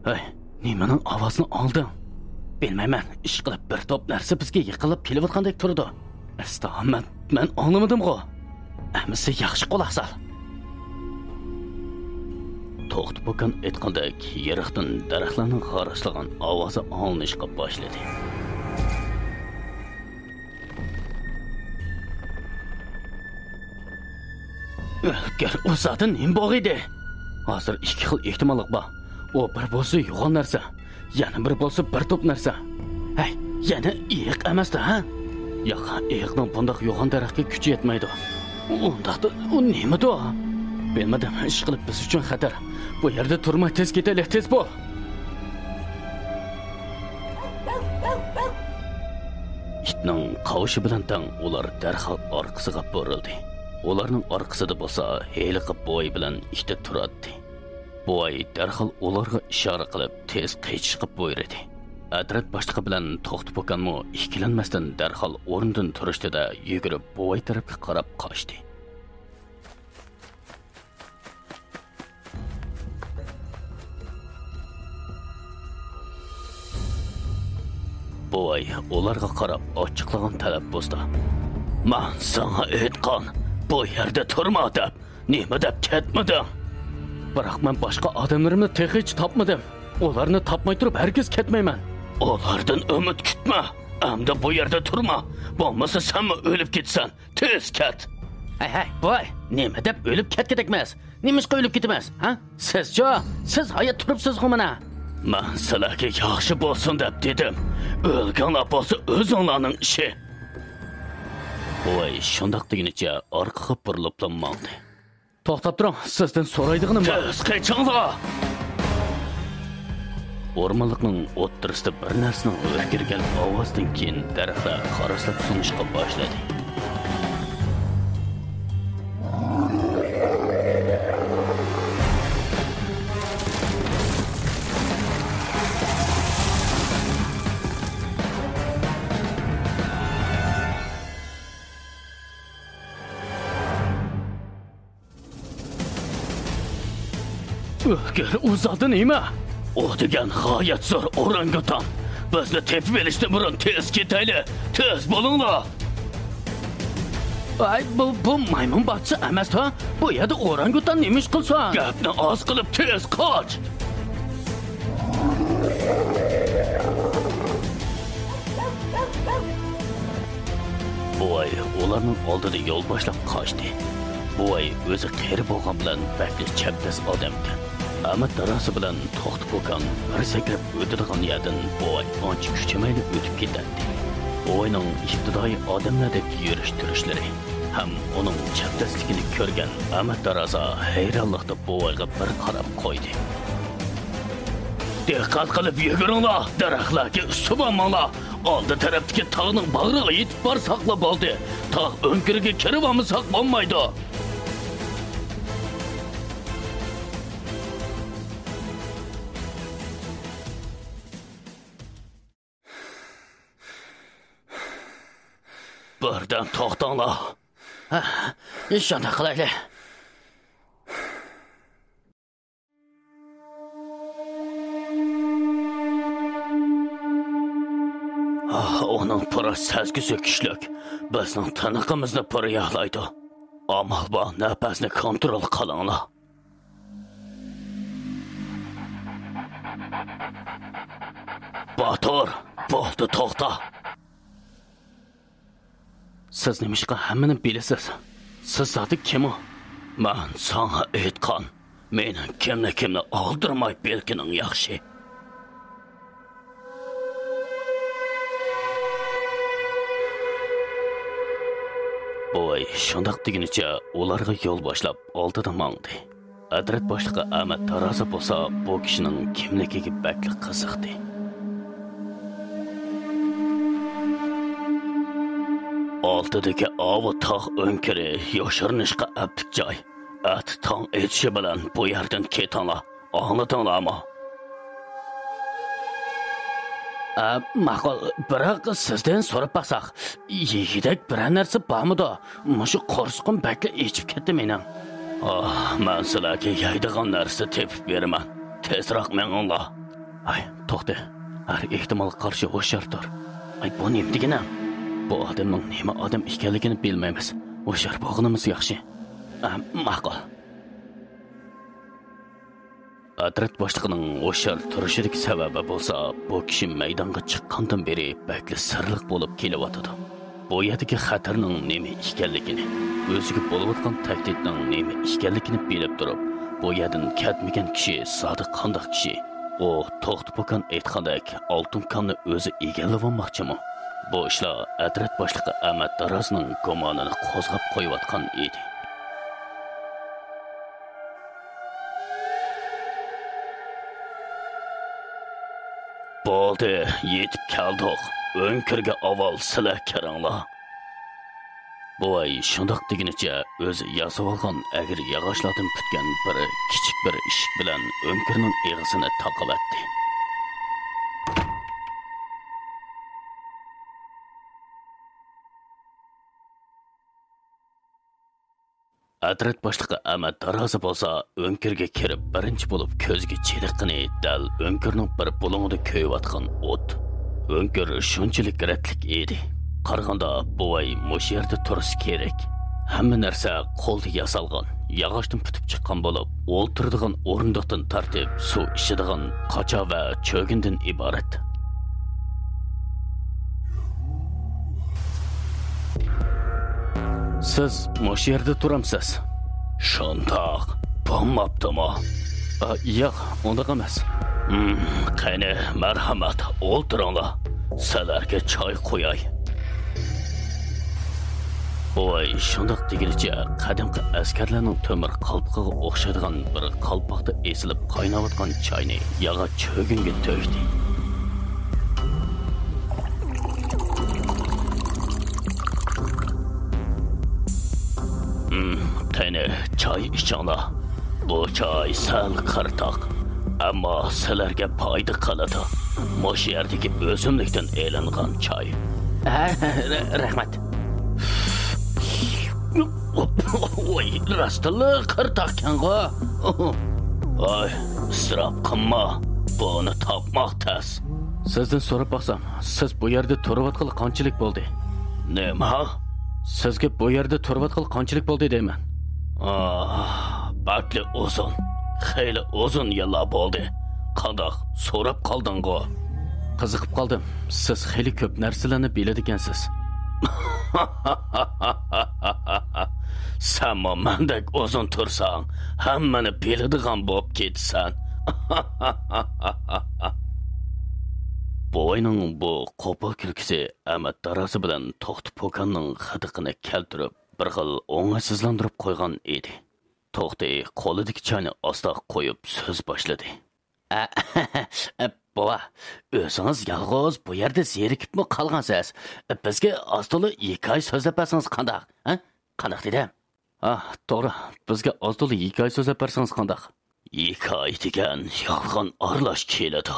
ھەي، نېمىنىڭ ئاۋازىنى ئاڭلىدىڭ؟ بىلمەيمەن، ئىشقىلىپ بىر توپ نەرسە بىزگە يېقىنلاپ كېلىۋاتقاندەك تۇرىدۇ. ئەستا، مەن، مەن ئاڭلىمىدىمغۇ؟ ئەمىسە ياخشى قۇلاق سال. توختى پوكان ئېيتقاندەك، يىراقتىن دەرەخلەرنىڭ غاراسلىغان ئاۋازى ئاڭلىنىشقا باشلىدى. ئۆلگەر، ئۇ زادى نېمە بولغىيدى؟ ھازىر ئىككى خىل ئېھتىماللىق بار. ئۇ بىر بولسا يوغان نەرسە، يەنە بىر بولسا بىر توپ نەرسە. ھەي، يەنە ئېيىق ئەمەستە، ھە؟ ياق، ئېيىقنىڭ بۇنداق يوغان دەرەخكە كۈچى يەتمەيدۇ. ئۇنداقتا ئۇ نېمىدۇ؟ بىلمىدىم، ئىشقىلىپ بىز ئۈچۈن خەتەر. بۇ يەردە تۇرماي تېز كېتەيلى، تېز بول! ئىتنىڭ قاۋىشى بىلەن تەڭ ئۇلار دەرھال ئارقىسىغا بۇرۇلدى. ئۇلارنىڭ ئارقىسىدا بولسا ھېلىقى بوۋاي بىلەن ئىتى تۇراتتى. بوۋاي دەرھال ئۇلارغا ئىشارە قىلىپ، تېز قېچىشقا بۇيرۇدى. ئەترەت باشلىقى بىلەن توختى پوكانمۇ ئىككىلەنمەستىن دەرھال ئورنىدىن تۇرۇشتى-دە، يۈگۈرۈپ بوۋاي تەرەپكە قاراپ قاچتى. بوۋاي ئۇلارغا قاراپ ئاچچىقلىغان تەلەپپۇزدا، مەن ساڭا ئېيتقان، بۇ يەردە تۇرما دەپ، نېمە دەپ كەتمىدىڭ؟ بىراق مەن باشقا ئادەملىرىمنى تېخىچە تاپمىدىم. ئۇلارنى تاپماي تۇرۇپ ھەرگىز كەتمەيمەن. ئۇلاردىن ئۈمىد كۈتمە. ئەمدى بۇ يەردە تۇرما. بولمىسا سەنمۇ ئۆلۈپ كېتىسەن. تېز كەت! ھەي، ھەي، بوۋاي، نېمە دەپ ئۆلۈپ كەتكۈدەكمىز؟ نېمىشقا ئۆلۈپ كېتىمىز، ھە؟ سىزچۇ؟ سىز ھايات تۇرۇپسىزغۇ مانا. مەن سىلەرگە ياخشى بولسۇن دەپ دېدىم. ئۆلگەڭلار بولسا ئۆزۈڭلارنىڭ ئىشى. بوۋاي شۇنداق دېگىنىچە ئارقىغا بۇرۇلۇپلا ماڭدى. توختاپ تۇرۇڭ، سىزدىن سورايدىغىنىم بار. تېز قېچىڭلار! ئورمانلىقنىڭ ئوتتۇرىسىدا بىر نەرسىنىڭ ھۆركىرىگەن ئاۋازىدىن كېيىن دەرەخلەر قاراسلاپ سۇنۇشقا باشلىدى. ئۆلگەر، ئۇ زادى نېمە؟ ئۇ دېگەن غايەت زور ئورانگۇتان. بىزنى تېپىۋېلىشتىن بۇرۇن تېز كېتەيلى. تېز بولۇڭلار! ئاي، بۇ، بۇ مايمۇن باغچىسى ئەمەستۇ؟ بۇ يەردە ئورانگۇتان نېمە ئىش قىلسۇن؟ گەپنى ئاز قىلىپ تېز قاچ! بوۋاي ئۇلارنىڭ ئالدىدا يول باشلاپ قاچتى. بوۋاي ئۆزى قېرى بولغان بىلەن بەكلا چەبدەس ئادەمكەن. ئەمەت داداسى بىلەن توختى پوكان بىر سەكرەپ ئۆتىدىغان يەردىن بوۋاي ئانچە كۈچىمەيلا ئۆتۈپ كېتەتتى. بوۋاينىڭ ئىپتىدائىي ئادەملەردەك يۈرۈش تۇرۇشلىرى ھەم ئۇنىڭ چەبدەسلىكىنى كۆرگەن ئەمەت داداسى ھەيرانلىقتا بوۋايغا بىر قاراپ قويدى. دىققەت قىلىپ يۈگۈرۈڭلار، دەرەخلەرگە ئۈستى بولماڭلار. ئالدى تەرەپتىكى تاغنىڭ باغرىغا يېتىپ بارساقلا بولدى. تاغ ئۆڭكۈرىگە كىرىۋالمىساق بولمايدۇ. بىردەم توختاڭلار. ھە، شۇنداق قىلايلى. ئاھ، ئۇنىڭ پۇراش سەزگۈسى كۈچلۈك. بىزنىڭ تىنىقىمىزنى پۇرىيالايدۇ. ئامال بار، نەپەسنى كونترول قىلىڭلار. باتۇر، بولدى، توختا. سىز نېمىشقا ھەممىنى بىلىسىز؟ سىز زادى كىم ئۇ؟ مەن ساڭا ئېيتقان، مېنىڭ كىملىكىمنى ئالدىرىماي بىلگىنىڭ ياخشى. بوۋاي شۇنداق دېگىنىچە ئۇلارغا يول باشلاپ ئالدىدا ماڭدى. ئەترەت باشلىقى ئەمەت تارازا بولسا بۇ كىشىنىڭ كىملىكىگە بەكلا قىزىقتى. ئالدىدىكى ئاۋۇ تاغ ئۆڭكۈرى يوشۇرۇنۇشقا ئەپلىك جاي. ئەتە تاڭ ئېتىشى بىلەن بۇ يەردىن كېتىڭلار. ئاڭلىدىڭلارمۇ؟ ئە، ماقۇل، بىراق سىزدىن سوراپ باقساق، يېگۈدەك بىرەر نەرسە بارمىدۇ؟ مۇشۇ قورسىقىم بەكلا ئېچىپ كەتتى مېنىڭ. ئاھ، مەن سىلەرگە يەيدىغان نەرسە تېپىپ بېرىمەن. تېزراق مېڭىڭلار. ئاي، توختە. ھەر ئېھتىمالغا قارشى ھوشيار تۇر. ئاي، بۇ نېمە دېگىنىڭ؟ بۇ ئادەمنىڭ نېمە ئادەم ئىكەنلىكىنى بىلمەيمىز. ھوشيار بولغىنىمىز ياخشى. ئە، ماقۇل. ئەترەت باشلىقىنىڭ ھوشيار تۇرۇشىدىكى سەۋەبى بولسا، بۇ كىشى مەيدانغا چىققاندىن بېرى بەكلا سىرلىق بولۇپ كېلىۋاتىدۇ. بۇ يەردىكى خەتەرنىڭ نېمە ئىكەنلىكىنى، ئۆزىگە بولۇۋاتقان تەھدىتنىڭ نېمە ئىكەنلىكىنى بىلىپ تۇرۇپ، بۇ يەردىن كەتمىگەن كىشى زادى قانداق كىشى؟ ئۇ توختى پوكان ئېيتقاندەك ئالتۇن كاننى ئۆزى ئىگىلىۋالماقچىمۇ؟ بۇ ئىشلار ئەترەت باشلىقى ئەمەت دارازنىڭ گۇمانىنى قوزغاپ قويۇۋاتقان ئىدى. بولدى، يېتىپ كەلدۇق. ئۆڭكۈرگە ئاۋۋال سىلەر كىرىڭلار. بوۋاي شۇنداق دېگىنىچە ئۆزى ياسىۋالغان ئەگرى ياغاچلاردىن پۈتكەن بىر كىچىك بىر ئىشىك بىلەن ئۆڭكۈرنىڭ ئېغىزىنى تاقىۋەتتى. ئەترەت باشلىقى ئەمەت دارازى بولسا ئۆڭكۈرگە كىرىپ بىرىنچى بولۇپ كۆزىگە چېلىققىنى دەل ئۆڭكۈرنىڭ بىر بۇلۇڭىدا كۆيۈۋاتقان ئوت. ئۆڭكۈر شۇنچىلىك رەتلىك ئىدى. قارىغاندا بوۋاي مۇشۇ يەردە تۇرسا كېرەك. ھەممە نەرسە قولدا ياسالغان، ياغاچتىن پۈتۈپ چىققان بولۇپ، ئولتۇرىدىغان ئورۇندۇقتىن تارتىپ سۇ ئىچىدىغان قاچا ۋە چۆگۈندىن ئىبارەت. سىز مۇشۇ يەردە تۇرامسىز؟ شۇنداق. بولماپتىمۇ؟ ئا، ياق، ئۇنداق ئەمەس. ھىم، قېنى، مەرھەمەت، ئولتۇرۇڭلار. سىلەرگە چاي قۇياي. بوۋاي شۇنداق دېگىنىچە قەدىمكى ئەسكەرلەرنىڭ تۆمۈر قالپىقىغا ئوخشايدىغان بىر قالپاقتا ئېسىلىپ قايناۋاتقان چاينى ياغاچ چۆگۈنگە تۆكتى. ھىم، قېنى، چاي ئىچىڭلار. بۇ چاي سەل قىرتاق، ئەمما سىلەرگە پايدا قىلىدۇ. مۇشۇ يەردىكى ئۆسۈملۈكتىن ئېلىنغان چاي. ھە، رە-، رەھمەت. ۋوي، راستتىنلا قىرتاقكەنغۇ. ۋاي، ئىسراپ قىلما، بۇنى تاپماق تەس. سىزدىن سوراپ باقسام، سىز بۇ يەردە تۇرۇۋاتقىلى قانچىلىك بولدى؟ نېمە؟ سىزگە بۇ يەردە تۇرۇۋاتقىلى قانچىلىك بولدى دەيمەن. ئاھ، بەكلا ئۇزۇن. خېلى ئۇزۇن يىللار بولدى. قانداق، سوراپ قالدىڭغۇ؟ قىزىقىپ قالدىم. سىز خېلى كۆپ نەرسىلەرنى بىلىدىكەنسىز. سەنمۇ مەندەك ئۇزۇن تۇرساڭ، ھەممىنى بىلىدىغان بولۇپ كېتىسەن. بوۋاينىڭ بۇ قوپال كۈلكىسى ئەمەت دارازى بىلەن توختى پوكاننىڭ غىدىقىنى كەلتۈرۈپ، بىر خىل ئوڭايسىزلاندۇرۇپ قويغان ئىدى. توختى قولىدىكى چاينى ئاستا قويۇپ سۆز باشلىدى. ئە، ئە، بوۋا، ئۆزىڭىز يالغۇز بۇ يەردە زېرىكىپمۇ قالغانسىز؟ بىزگە ئاز-تولا ھېكايە سۆزلەپ بەرسىڭىز قانداق؟ ھە؟ قانداق دېدىم؟ ئاھ، توغرا، بىزگە ئاز-تولا ھېكايە سۆزلەپ بەرسىڭىز قانداق؟ ھېكايە دېگەن يالغان ئارىلاش كېلىدۇ.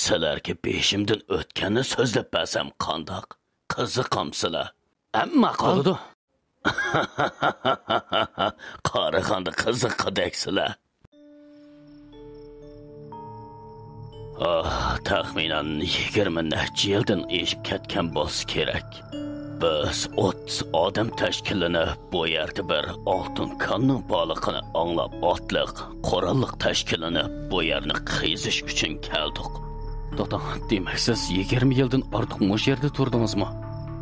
سىلەرگە بېشىمدىن ئۆتكەننى سۆزلەپ بەرسەم قانداق؟ قىزىقامسىلەر؟ ئەمما قالىدۇ. قارىغاندا قىزىققۇدەكسىلەر. ئاھ، تەخمىنەن يىگىرمە نەچچە يىلدىن ئېشىپ كەتكەن بولسا كېرەك. بىز ئوتتۇز ئادەم تەشكىللىنىپ، بۇ يەردە بىر ئالتۇن كاننىڭ بارلىقىنى ئاڭلاپ، ئاتلىق، قوراللىق تەشكىللىنىپ، بۇ يەرنى قېزىش ئۈچۈن كەلدۇق. توختاڭ، دېمەك، سىز يىگىرمە يىلدىن ئارتۇق مۇشۇ يەردە تۇردىڭىزمۇ؟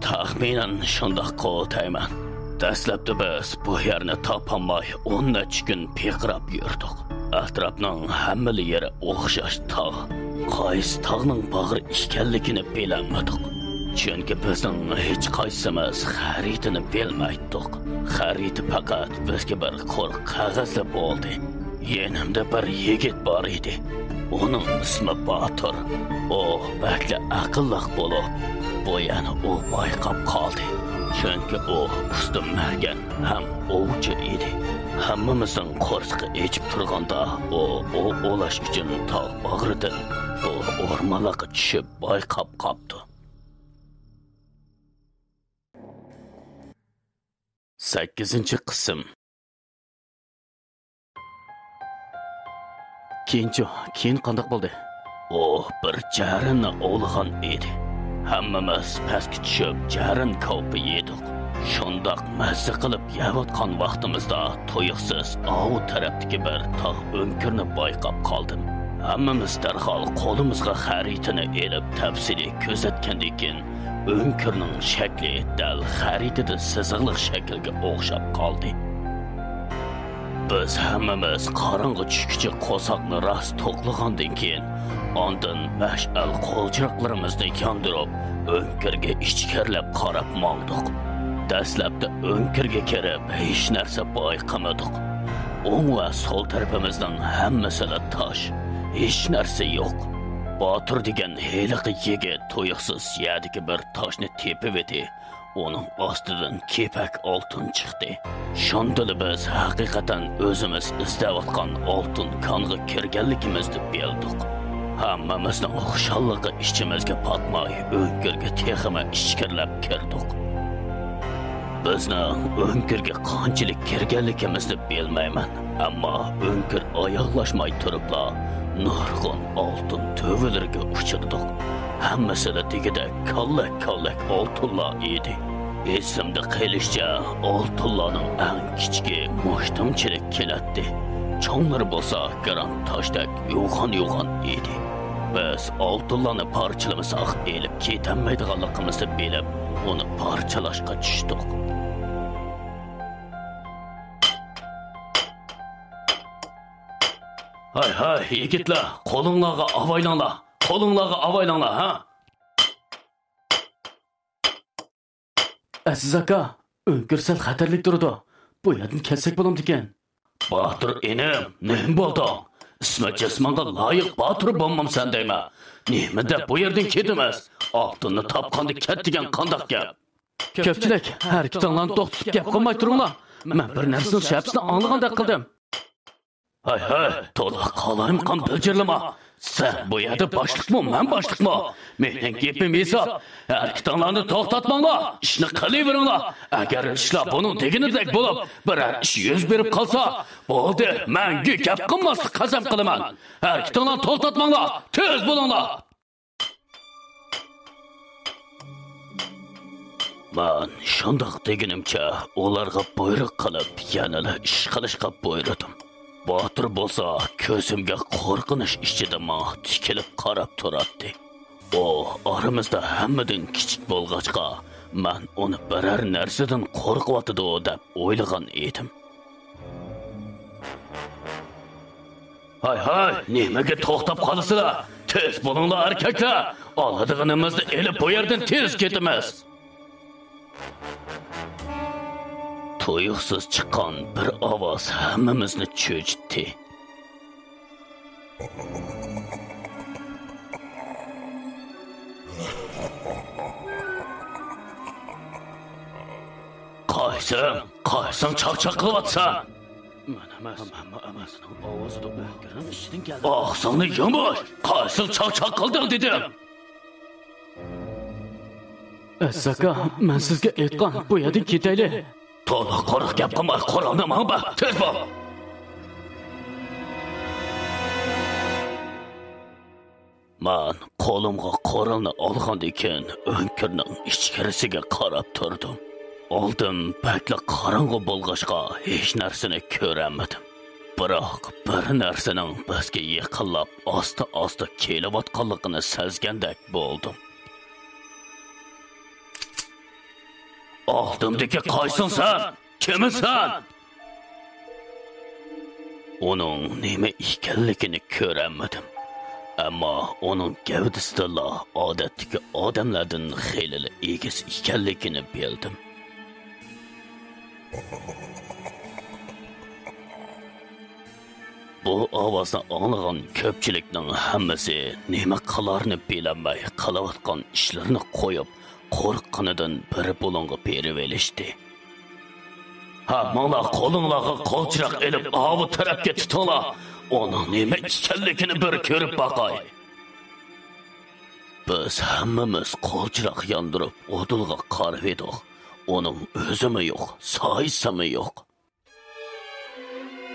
تەخمىنەن شۇنداققۇ دەيمەن. دەسلەپتە بىز بۇ يەرنى تاپالماي، ئون نەچچە كۈن پىرقىراپ يۈردۇق. ئەتراپنىڭ ھەممىلا يېرى ئوخشاش تاغ. قايسى تاغنىڭ باغرى ئىكەنلىكىنى بىلەلمىدۇق. چۈنكى بىزنىڭ ھېچقايسىمىز خەرىتىنى بىلمەيتتۇق. خەرىتە پەقەت بىزگە بىر قۇر قەغەزلا بولدى. يېنىمدا بىر يىگىت بار ئىدى. ئۇنىڭ ئىسمى باتۇر. ئۇ بەكلا ئەقىللىق بولۇپ، بۇ يەرنى ئۇ بايقاپ قالدى. چۈنكى ئۇ ئۇستا مەرگەن ھەم ئوۋچى ئىدى. ھەممىمىزنىڭ قورسىقى ئېچىپ تۇرغاندا، ئۇ ئوۋ ئوۋلاش ئۈچۈن تاغ باغرىدىن بۇ ئورمانلىققا چۈشۈپ بايقاپ قاپتۇ. سەككىزىنچى قىسىم. كېيىنچۇ؟ كېيىن قانداق بولدى؟ ئۇ بىر جەرەننى ئوۋلىغان ئىدى. ھەممىمىز پەسكە چۈشۈپ، جەرەن كاۋىپى يېدۇق. شۇنداق مەززە قىلىپ يەۋاتقان ۋاقتىمىزدا تۇيۇقسىز ئاۋۇ تەرەپتىكى بىر تاغ ئۆڭكۈرنى بايقاپ قالدىم. ھەممىمىز دەرھال قولىمىزغا خەرىتىنى ئېلىپ، تەپسىلىي كۆزەتكەندىن كېيىن، ئۆڭكۈرنىڭ شەكلى دەل خەرىتىدە سىزىقلىق شەكىلگە ئوخشاپ قالدى. بىز ھەممىمىز قاراڭغۇ چۈشكىچە قورساقنى راست توقلىغاندىن كېيىن، ئاندىن مەشئەل قول چىراغلىرىمىزنى ياندۇرۇپ، ئۆڭكۈرگە ئىچكىرىلەپ قاراپ ماڭدۇق. دەسلەپتە ئۆڭكۈرگە كىرىپ، ھېچ نەرسە بايقىمىدۇق. ئوڭ ۋە سول تەرىپىمىزنىڭ ھەممىسىلا تاش، ھېچ نەرسە يوق. باتۇر دېگەن ھېلىقى يىگىت تۇيۇقسىز يەردىكى بىر تاشنى تېپىۋىدى. ئۇنىڭ ئاستىدىن كېپەك ئالتۇن چىقتى. شۇندىلا بىز ھەقىقەتەن ئۆزىمىز ئىزدەۋاتقان ئالتۇن كانغا كىرگەنلىكىمىزنى بىلدۇق. ھەممىمىزنىڭ خۇشاللىقى ئىچىمىزگە پاتماي، ئۆڭكۈرگە تېخىمۇ ئىچكىرىلەپ كىردۇق. بىزنىڭ ئۆڭكۈرگە قانچىلىك كىرگەنلىكىمىزنى بىلمەيمەن، ئەمما ئۆڭكۈر ئاياغلاشماي تۇرۇپلا نۇرغۇن ئالتۇن تۆۋىلىرىگە ئۇچرىدۇق. ھەممىسىلا دېگۈدەك كاللەك-كاللەك ئالتۇنلار ئىدى. ئېسىمدە قېلىشىچە، ئالتۇنلارنىڭ ئەڭ كىچىكى مۇشتۇمچىلىك كېلەتتى. چوڭلىرى بولسا گىران تاشتەك يوغان-يوغان ئىدى. بىز ئالتۇنلارنى پارچىلىمىساق، ئېلىپ كېتەلمەيدىغانلىقىمىزنى بىلىپ، ئۇنى پارچىلاشقا چۈشتۇق. ھاي، ھاي، يىگىتلەر، قولۇڭلارغا ئاۋايلاڭلار، قولۇڭلارغا ئاۋايلاڭلار، ھە؟ ئەزىز ئاكا، ئۆڭكۈر سەل خەتەرلىك تۇرىدۇ. بۇ يەردىن كەتسەك بولامدىكىن؟ باتۇر ئىنىم، نېمە بولدۇڭ؟ ئىسمى جىسمىڭغا لايىق باتۇر بولمامسەن دەيمەن. نېمە دەپ بۇ يەردىن كېتىمىز؟ ئالتۇننى تاپقاندا كەت دېگەن قانداق گەپ؟ كۆپچىلىك، ھەرىكىتىڭلارنى توختىتىپ گەپ قىلماي تۇرۇڭلار. مەن بىر نەرسىنىڭ شەپىسىنى ئاڭلىغاندەك قىلدىم. ھەي، ھەي، تولا قالايمىقان بىلجىرلىما. سەن بۇ يەردە باشلىقمۇ، مەن باشلىقمۇ؟ مېنىڭ گېپىم ھېساب. ھەرىكىتىڭلارنى توختاتماڭلار، ئىشنى قىلىۋېرىڭلار. ئەگەر ئىشلار بۇنىڭ دېگىنىدەك بولۇپ، بىرەر ئىش يۈز بېرىپ قالسا، بولدى، مەڭگۈ گەپ قىلماسلىق قەسەم قىلىمەن. ھەرىكىتىڭلارنى توختاتماڭلار، تېز بولۇڭلار. مەن شۇنداق دېگىنىمچە ئۇلارغا بۇيرۇق قىلىپ، يەنىلا ئىش قىلىشقا بۇيرۇدۇم. باتۇر بولسا كۆزۈمگە قورقۇنچ ئىچىدە ماڭا تىكىلىپ قاراپ تۇراتتى. ئۇ ئارىمىزدا ھەممىدىن كىچىك بولغاچقا، مەن ئۇنى بىرەر نەرسىدىن قورقۇۋاتىدۇ دەپ ئويلىغان ئىدىم. ھاي، ھاي، نېمىگە توختاپ قالىسىلەر؟ تېز بولۇڭلار، ئەركەكلەر! ئالىدىغىنىمىزنى ئېلىپ، بۇ يەردىن تېز كېتىمىز! تۇيۇقسىز چىققان بىر ئاۋاز ھەممىمىزنى چۆچۈتتى. قايسىڭ؟ قايسىڭ چاقچاق قىلىۋاتىسەن؟ مەن ئەمەس. ھەممە ئەمەس. ئاۋازىدا ئۆڭكۈرنىڭ ئىچىدىن كەلدى. ئاغزىڭنى يۇمۇش! قايسىڭ چاقچاق قىلدىڭ دېدىم! ئەزىز ئاكا، مەن سىزگە ئېيتقان، بۇ يەردىن كېتەيلى. تولا قۇرۇق گەپ قىلماي، قورالنى ماڭا بەر، تېز بول! مەن قولۇمغا قورالنى ئالغاندىن كېيىن، ئۆڭكۈرنىڭ ئىچكىرىسىگە قاراپ تۇردۇم. ئالدىم بەكلا قاراڭغۇ بولغاچقا، ھېچ نەرسىنى كۆرەلمىدىم. بىراق، بىر نەرسىنىڭ بىزگە يېقىنلاپ، ئاستا-ئاستا كېلىۋاتقانلىقىنى سەزگەندەك بولدۇم. ئالدىمدىكى قايسىڭ سەن؟ كىمسەن؟ ئۇنىڭ نېمە ئىكەنلىكىنى كۆرەلمىدىم. ئەمما ئۇنىڭ گەۋدىسىدىنلا ئادەتتىكى ئادەملەردىن خېلىلا ئېگىز ئىكەنلىكىنى بىلدىم. بۇ ئاۋازنى ئاڭلىغان كۆپچىلىكنىڭ ھەممىسى نېمە قىلارىنى بىلەلمەي، قىلىۋاتقان ئىشلىرىنى قويۇپ، قورققىنىدىن بىر بۇلۇڭغا بېرىۋېلىشتى. ھە، ماڭلا، قولۇڭلارغا قولچىراغ ئېلىپ، ئاۋۇ تەرەپكە تۇتۇڭلار. ئۇنىڭ نېمە ئىكەنلىكىنى بىر كۆرۈپ باقاي. بىز ھەممىمىز قولچىراغ ياندۇرۇپ، ئۇدۇلغا قارىۋىدۇق. ئۇنىڭ ئۆزىمۇ يوق، سايىسىمۇ يوق.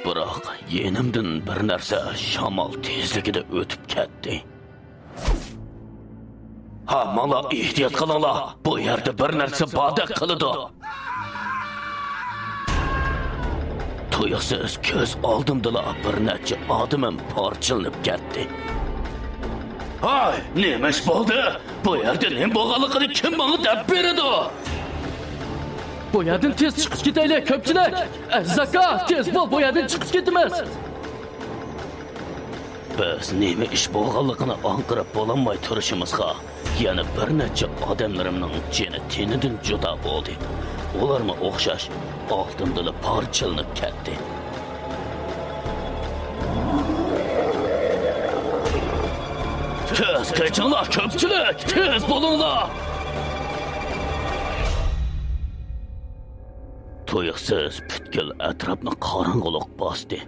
بىراق يېنىمدىن بىر نەرسە شامال تېزلىكىدە ئۆتۈپ كەتتى. ھا، ماڭلا، ئېھتىيات قىلىڭلار، بۇ يەردە بىر نەرسە باردەك قىلىدۇ. تۇيۇقسىز كۆز ئالدىمدىلا بىر نەچچە ئادىمىم پارچىلىنىپ كەتتى. ھاي، نېمە ئىش بولدى؟ بۇ يەردە نېمە بولغانلىقىنى كىم ماڭا دەپ بېرىدۇ؟ بۇ يەردىن تېز چىقىپ كېتەيلى، كۆپچىلىك! ئەزىز ئاكا، تېز بول، بۇ يەردىن چىقىپ كېتىمىز! بىز نېمە ئىش بولغانلىقىنى ئاڭقىرىپ بولالماي تۇرۇشىمىزغا، يەنە بىر نەچچە ئادەملىرىمنىڭ جېنى تېنىدىن جۇدا بولدى. ئۇلارمۇ ئوخشاش ئالدىمدىلا پارچىلىنىپ كەتتى. تېز قېچىڭلار، كۆپچىلىك! تېز بولۇڭلار! تۇيۇقسىز پۈتكۈل ئەتراپنى قاراڭغۇلۇق باستى.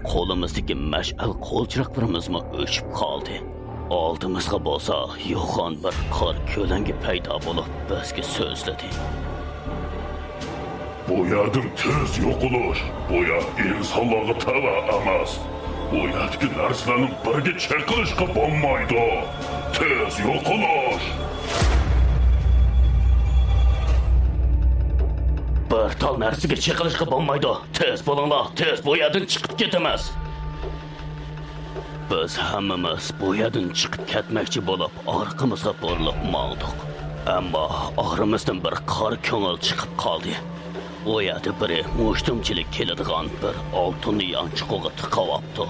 قولىمىزدىكى مەشئەل قولچىراغلىرىمىزمۇ ئۆچۈپ قالدى. ئالدىمىزغا بولسا يوغان بىر قار كۆلەڭگە پەيدا بولۇپ، بىزگە سۆزلىدى. بۇ يەردىن تېز يوقىلىش. بۇ يەر ئىنسانلارغا تەۋە ئەمەس. بۇ يەردىكى نەرسىلەرنىڭ بىرىگە چېقىلىشقا بولمايدۇ. تېز يوقىلىش. بىر تال نەرسىگە چېقىلىشقا بولمايدۇ. تېز بولۇڭلار، تېز بۇ يەردىن چىقىپ كېتىمىز. بىز ھەممىمىز بۇ يەردىن چىقىپ كەتمەكچى بولۇپ، ئارقىمىزغا بۇرۇلۇپ ماڭدۇق. ئەمما ئارىمىزدىن بىر قارا كۆڭۈل چىقىپ قالدى. ئۇ يەردە بىرى مۇشتۇمچىلىك كېلىدىغان بىر ئالتۇننى يانچۇقىغا تىقىۋاپتۇ.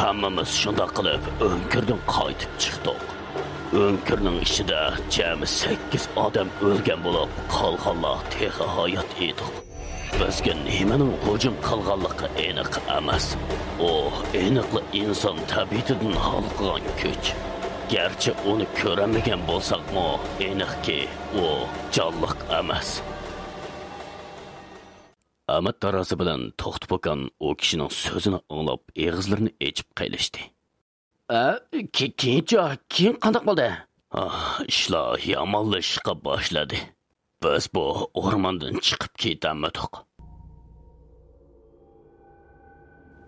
ھەممىمىز شۇنداق قىلىپ ئۆڭكۈردىن قايتىپ چىقتۇق. ئۆڭكۈرنىڭ ئىچىدە جەمئىي سەككىز ئادەم ئۆلگەن بولۇپ، قالغانلار تېخى ھايات ئىدۇق. بىزگە نېمىنىڭ ھۇجۇم قىلغانلىقى ئېنىق ئەمەس. ئۇ ئېنىقلا ئىنسان تەبىئىتىدىن ھالقىغان كۈچ. گەرچە ئۇنى كۆرەلمىگەن بولساقمۇ، ئېنىقكى، ئۇ جانلىق ئەمەس. ئەمەت تارازى بىلەن توختى پوكان ئۇ كىشىنىڭ سۆزىنى ئاڭلاپ، ئېغىزلىرىنى ئېچىپ قېلىشتى. ئە، كې-، كېيىنچۇ؟ كېيىن قانداق بولدى؟ ئاھ، ئىشلار يامانلىشىشقا باشلىدى. بىز بۇ ئورماندىن چىقىپ كېتەلمىدۇق.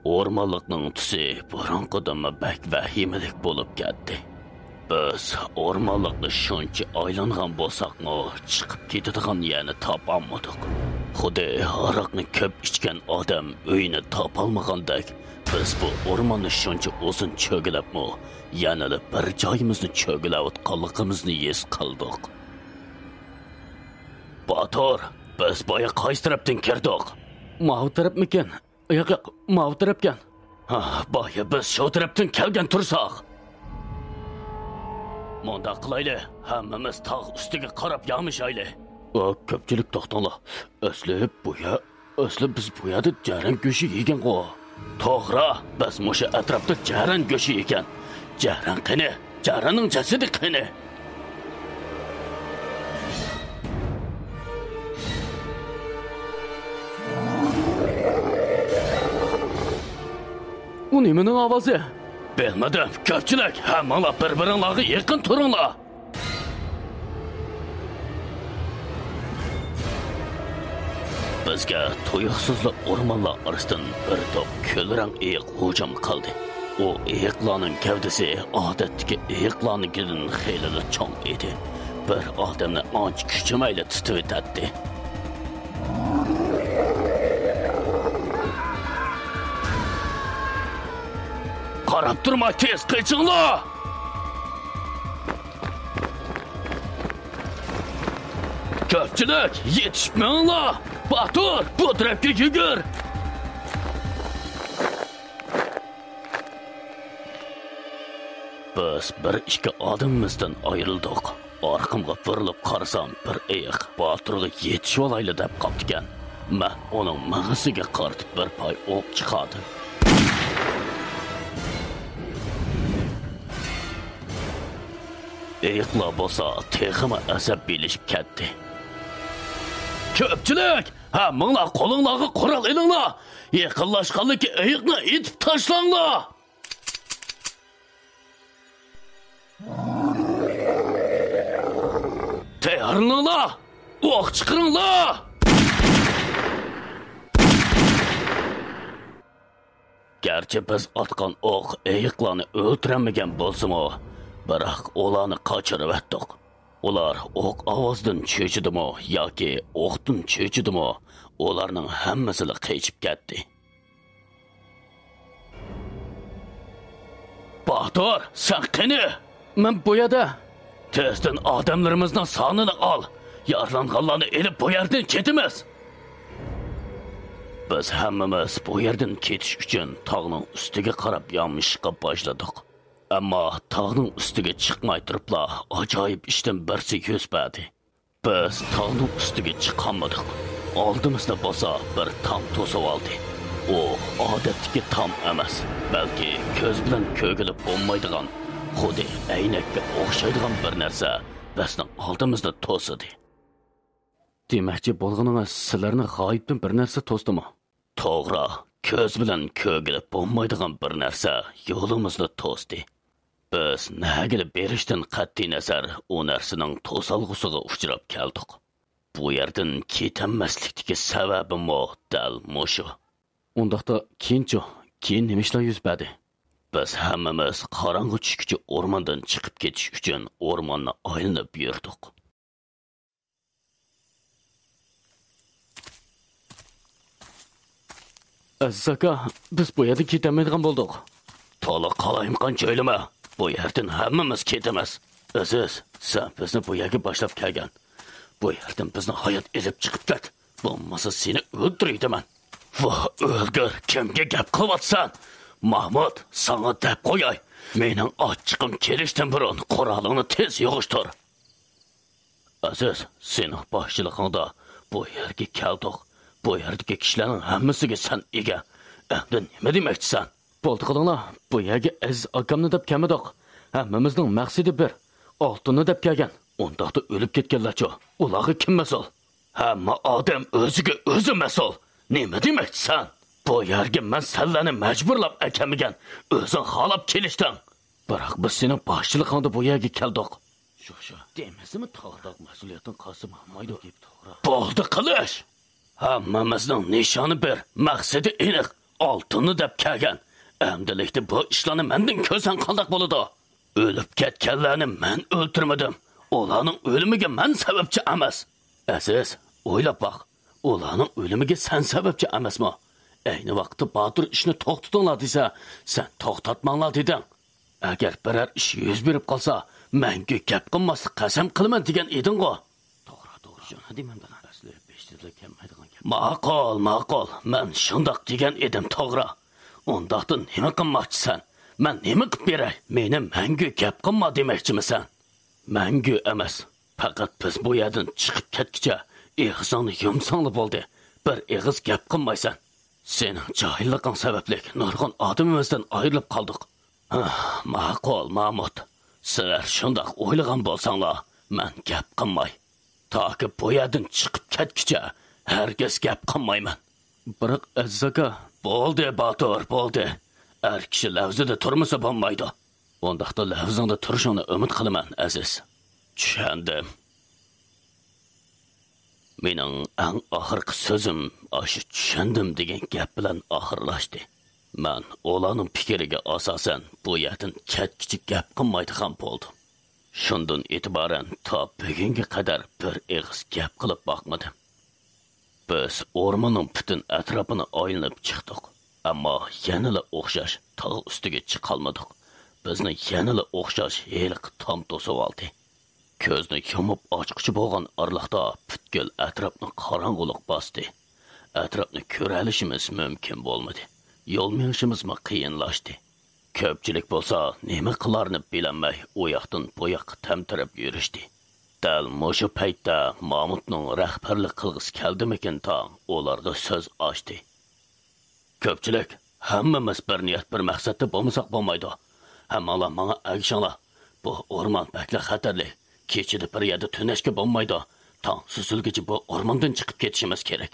ئورمانلىقنىڭ تۈسى بۇرۇنقىدىنمۇ بەك ۋەھىمىلىك بولۇپ كەتتى. بىز ئورمانلىقنى شۇنچە ئايلانغان بولساقمۇ، چىقىپ كېتىدىغان يەرنى تاپالمىدۇق. خۇددى ھاراقنى كۆپ ئىچكەن ئادەم ئۆيىنى تاپالمىغاندەك، بىز بۇ ئورماننى شۇنچە ئۇزۇن چۆگىلەپمۇ، يەنىلا بىر جايىمىزنى چۆگىلەۋاتقانلىقىمىزنى ھېس قىلدۇق. باتۇر، بىز بايا قايسى تەرەپتىن كىردۇق؟ ماۋۇ تەرەپمىكىن؟ ياق، ياق، ماۋۇ تەرەپكەن. ھا، بايا بىز شۇ تەرەپتىن كەلگەن تۇرساق. مۇنداق قىلايلى، ھەممىمىز تاغ ئۈستىگە قاراپ يامىشايلى. ئا، كۆپچىلىك توختاڭلار. ئەسلى بۇ يەر، ئەسلى بىز بۇ يەردە جەرەن گۆشى يېگەنغۇ. توغرا، بىز مۇشۇ ئەتراپتا جەرەن گۆشى يېگەن. جەرەن قېنى؟ جەرەننىڭ جەسىتى قېنى؟ ئۇ نېمىنىڭ ئاۋازى؟ بىلمىدىم، كۆپچىلىك، ھەممىڭلار بىر-بىرىڭلارغا يېقىن تۇرۇڭلار. بىزگە تۇيۇقسىزلا ئورمانلار ئارىسىدىن بىر توپ كۈلرەڭ ئېيىق ھۇجۇم قىلدى. ئۇ ئېيىقلارنىڭ گەۋدىسى ئادەتتىكى ئېيىقلارنىڭكىدىن خېلىلا چوڭ ئىدى. بىر ئادەمنى ئانچە كۈچىمەيلا تۇتۇۋېتەتتى. قاراپ تۇرماي تېز قېچىڭلار! كۆپچىلىك، يېتىشىپ مېڭىڭلار! باتۇر، بۇ تەرەپكە يۈگۈر! بىز بىر ئىككى ئادىمىمىزدىن ئايرىلدۇق. ئارقامغا بۇرۇلۇپ قارىسام، بىر ئېيىق باتۇرغا يېتىشىۋالايلى دەپ قاپتىكەن. مەن ئۇنىڭ مېڭىسىگە قارىتىپ بىر پاي ئوق چىقاردىم. ئېيىقلار بولسا تېخىمۇ ئەسەبىيلىشىپ كەتتى. كۆپچىلىك، ھەممىڭلار قولۇڭلارغا قورال ئېلىڭلار! يېقىنلاشقانلىكى ئېيىقنى ئېتىپ تاشلاڭلار! تەييارلىنىڭلار! ئوق چىقىرىڭلار! گەرچە بىز ئاتقان ئوق ئېيىقلارنى ئۆلتۈرەلمىگەن بولسىمۇ، بىراق ئۇلارنى قاچۇرۇۋەتتۇق. ئۇلار ئوق ئاۋازىدىن چۆچۈدىمۇ ياكى ئوقتىن چۆچۈدىمۇ، ئۇلارنىڭ ھەممىسىلا قېچىپ كەتتى. باتۇر، سەن قېنى؟ مەن بۇ يەردە. تېزدىن ئادەملىرىمىزنىڭ سانىنى ئال. يارىلانغانلارنى ئېلىپ بۇ يەردىن كېتىمىز. بىز ھەممىمىز بۇ يەردىن كېتىش ئۈچۈن تاغنىڭ ئۈستىگە قاراپ يامىشىشقا باشلىدۇق. ئەمما تاغنىڭ ئۈستىگە چىقماي تۇرۇپلا ئاجايىپ ئىشتىن بىرسى يۈز بەردى. بىز تاغنىڭ ئۈستىگە چىقالمىدۇق. ئالدىمىزنى بولسا بىر تام توسۇۋالدى. ئۇ ئادەتتىكى تام ئەمەس، بەلكى كۆز بىلەن كۆرگىلى بولمايدىغان، خۇددى ئەينەككە ئوخشايدىغان بىر نەرسە بىزنىڭ ئالدىمىزنى توسىدى. دېمەكچى بولغىنىڭىز، سىلەرنى غايىبتىن بىر نەرسە توستىمۇ؟ توغرا، كۆز بىلەن كۆرگىلى بولمايدىغان بىر نەرسە يولىمىزنى توستى. بىز نەگىلا بېرىشتىن قەتئىينەزەر، ئۇ نەرسىنىڭ توسالغۇسىغا ئۇچراپ كەلدۇق. بۇ يەردىن كېتەلمەسلىكتىكى سەۋەبىمۇ دەل مۇشۇ. ئۇنداقتا كېيىنچۇ؟ كېيىن نېمە ئىشلار يۈز بەردى؟ بىز ھەممىمىز قاراڭغۇ چۈشكىچە ئورماندىن چىقىپ كېتىش ئۈچۈن ئورماننى ئايلىنىپ يۈردۇق. ئەزىز ئاكا، بىز بۇ يەردىن كېتەلمەيدىغان بولدۇق. تولا قالايمىقانچە ئويلىما، بۇ يەردىن ھەممىمىز كېتىمىز. ئەزىز، سەن بىزنى بۇ يەرگە باشلاپ كەلگەن. بۇ يەردىن بىزنى ھايات ئېلىپ چىقىپ كەت، بولمىسا سېنى ئۆلتۈرۈۋېتىمەن. ۋاھ ئۆلگۈر، كىمگە گەپ قىلىۋاتىسەن؟ مامۇت، ساڭا دەپ قوياي، مېنىڭ ئاچچىقىم كېلىشتىن بۇرۇن قورالىڭنى تېز يىغىشتۇر. ئەزىز، سېنىڭ باشچىلىقىڭدا بۇ يەرگە كەلدۇق. بۇ يەردىكى كىشىلەرنىڭ ھەممىسىگە سەن ئىگە. ئەمدى نېمە دېمەكچىسەن؟ بولدى قىلىڭلار، بۇ يەرگە ئەزىز ئاكامنى دەپ كەلمىدۇق. ھەممىمىزنىڭ مەقسىتى بىر، ئالتۇننى دەپ كەلگەن. ئۇنداقتا ئۆلۈپ كەتكەنلەرچۇ؟ ئۇلارغا كىم مەسئۇل؟ ھەممە ئادەم ئۆزىگە ئۆزى مەسئۇل. نېمە دېمەكچىسەن؟ بۇ يەرگە مەن سەنلەرنى مەجبۇرلاپ ئەكەلمىگەن، ئۆزۈڭ خالاپ كېلىشتىڭ. بىراق بىز سېنىڭ باشچىلىقىڭدا بۇ يەرگە كەلدۇق. شۇ، شۇ. دېمىسىمۇ توغرا. مەسئۇلىيەتتىن قالسا بولمايدۇ. گېپى توغرا. بولدى قىلىش! ھەممىمىزنىڭ نىشانى بىر، مەقسىتى ئېنىق. ئالتۇننى دەپ كەلگەن. ئەمدىلىكتە بۇ ئىشلارنى مەندىن كۆرسەڭ قانداق بولىدۇ؟ ئۆلۈپ كەتكەنلەرنى مەن ئۆلتۈرمىدىم. ئۇلارنىڭ ئۆلۈمىگە مەن سەۋەبچى ئەمەس. ئەزىز، ئويلاپ باق. ئۇلارنىڭ ئۆلۈمىگە سەن سەۋەبچى ئەمەسمۇ؟ ئەينى ۋاقىتتا باتۇر ئىشنى توختىتىڭلار دېسە، سەن توختاتماڭلار دېدىڭ. ئەگەر بىرەر ئىش يۈز بېرىپ قالسا، مەڭگۈ گەپ قىلماسلىق قەسەم قىلىمەن دېگەن ئىدىڭغۇ؟ توغرا، توغرا. شۇنى دېمەمدىلا. ئەسلى بېشىدىلا كەلمەيدىغان گەپ. ماقۇل، ماقۇل. مەن شۇنداق دېگەن ئىدىم، توغرا. ئۇنداقتا نېمە قىلماقچىسەن؟ مەن نېمە قىلىپ بېرەي؟ مېنى مەڭگۈ گەپ قىلما دېمەكچىمىسەن؟ مەڭگۈ ئەمەس. پەقەت بىز بۇ يەردىن چىقىپ كەتكۈچە ئېغىزىڭنى يۇمساڭلا بولدى. بىر ئېغىز گەپ قىلمايسەن. سېنىڭ جاھىللىقىڭ سەۋەبلىك نۇرغۇن ئادىمىمىزدىن ئايرىلىپ قالدۇق. ھە، ماقۇل، مامۇت. سىلەر شۇنداق ئويلىغان بولساڭلار، مەن گەپ قىلماي. تاكى بۇ يەردىن چىقىپ كەتكۈچە ھەرگىز گەپ قىلمايمەن. بىراق، ئەزىز ئاكا. بولدى، باتۇر، بولدى. ئەر كىشى لەۋزىدە تۇرمىسا بولمايدۇ. ئۇنداقتا لەۋزىڭدە تۇرۇشۇڭنى ئۈمىد قىلىمەن، ئەزىز. چۈشەندىم. مېنىڭ ئەڭ ئاخىرقى سۆزۈم ئاشۇ «چۈشەندىم» دېگەن گەپ بىلەن ئاخىرلاشتى. مەن ئۇلارنىڭ پىكرىگە ئاساسەن بۇ يەردىن كەتكۈچە گەپ قىلمايدىغان بولدۇم. شۇندىن ئېتىبارەن تا بۈگۈنگە قەدەر بىر ئېغىز گەپ قىلىپ باقمىدىم. بىز ئورماننىڭ پۈتۈن ئەتراپىنى ئايلىنىپ چىقتۇق، ئەمما يەنىلا ئوخشاش تاغ ئۈستىگە چىقالمىدۇق. بىزنى يەنىلا ئوخشاش ھېلىقى تام توسۇۋالدى. كۆزنى يۇمۇپ ئاچقۇچە بولغان ئارىلىقتا پۈتكۈل ئەتراپنى قاراڭغۇلۇق باستى. ئەتراپنى كۆرەلىشىمىز مۇمكىن بولمىدى. يول مېڭىشىمىزمۇ قىيىنلاشتى. كۆپچىلىك بولسا نېمە قىلارىنى بىلەلمەي ئۇ ياقتىن بۇ ياققا تەمتىرەپ يۈرۈشتى. دەل مۇشۇ پەيتتە مامۇتنىڭ رەھبەرلىك قىلغۇسى كەلدىمىكىن تاڭ ئۇلارغا سۆز ئاچتى. كۆپچىلىك، ھەممىمىز بىر نىيەت، بىر مەقسەتتە بولمىساق بولمايدۇ. ھەممىڭلار ماڭا ئەگىشىڭلار. بۇ ئورمان بەكلا خەتەرلىك. كېچىدە بىر يەردە تۈنەشكە بولمايدۇ. تاڭ سۈزۈلگىچە بۇ ئورماندىن چىقىپ كېتىشىمىز كېرەك.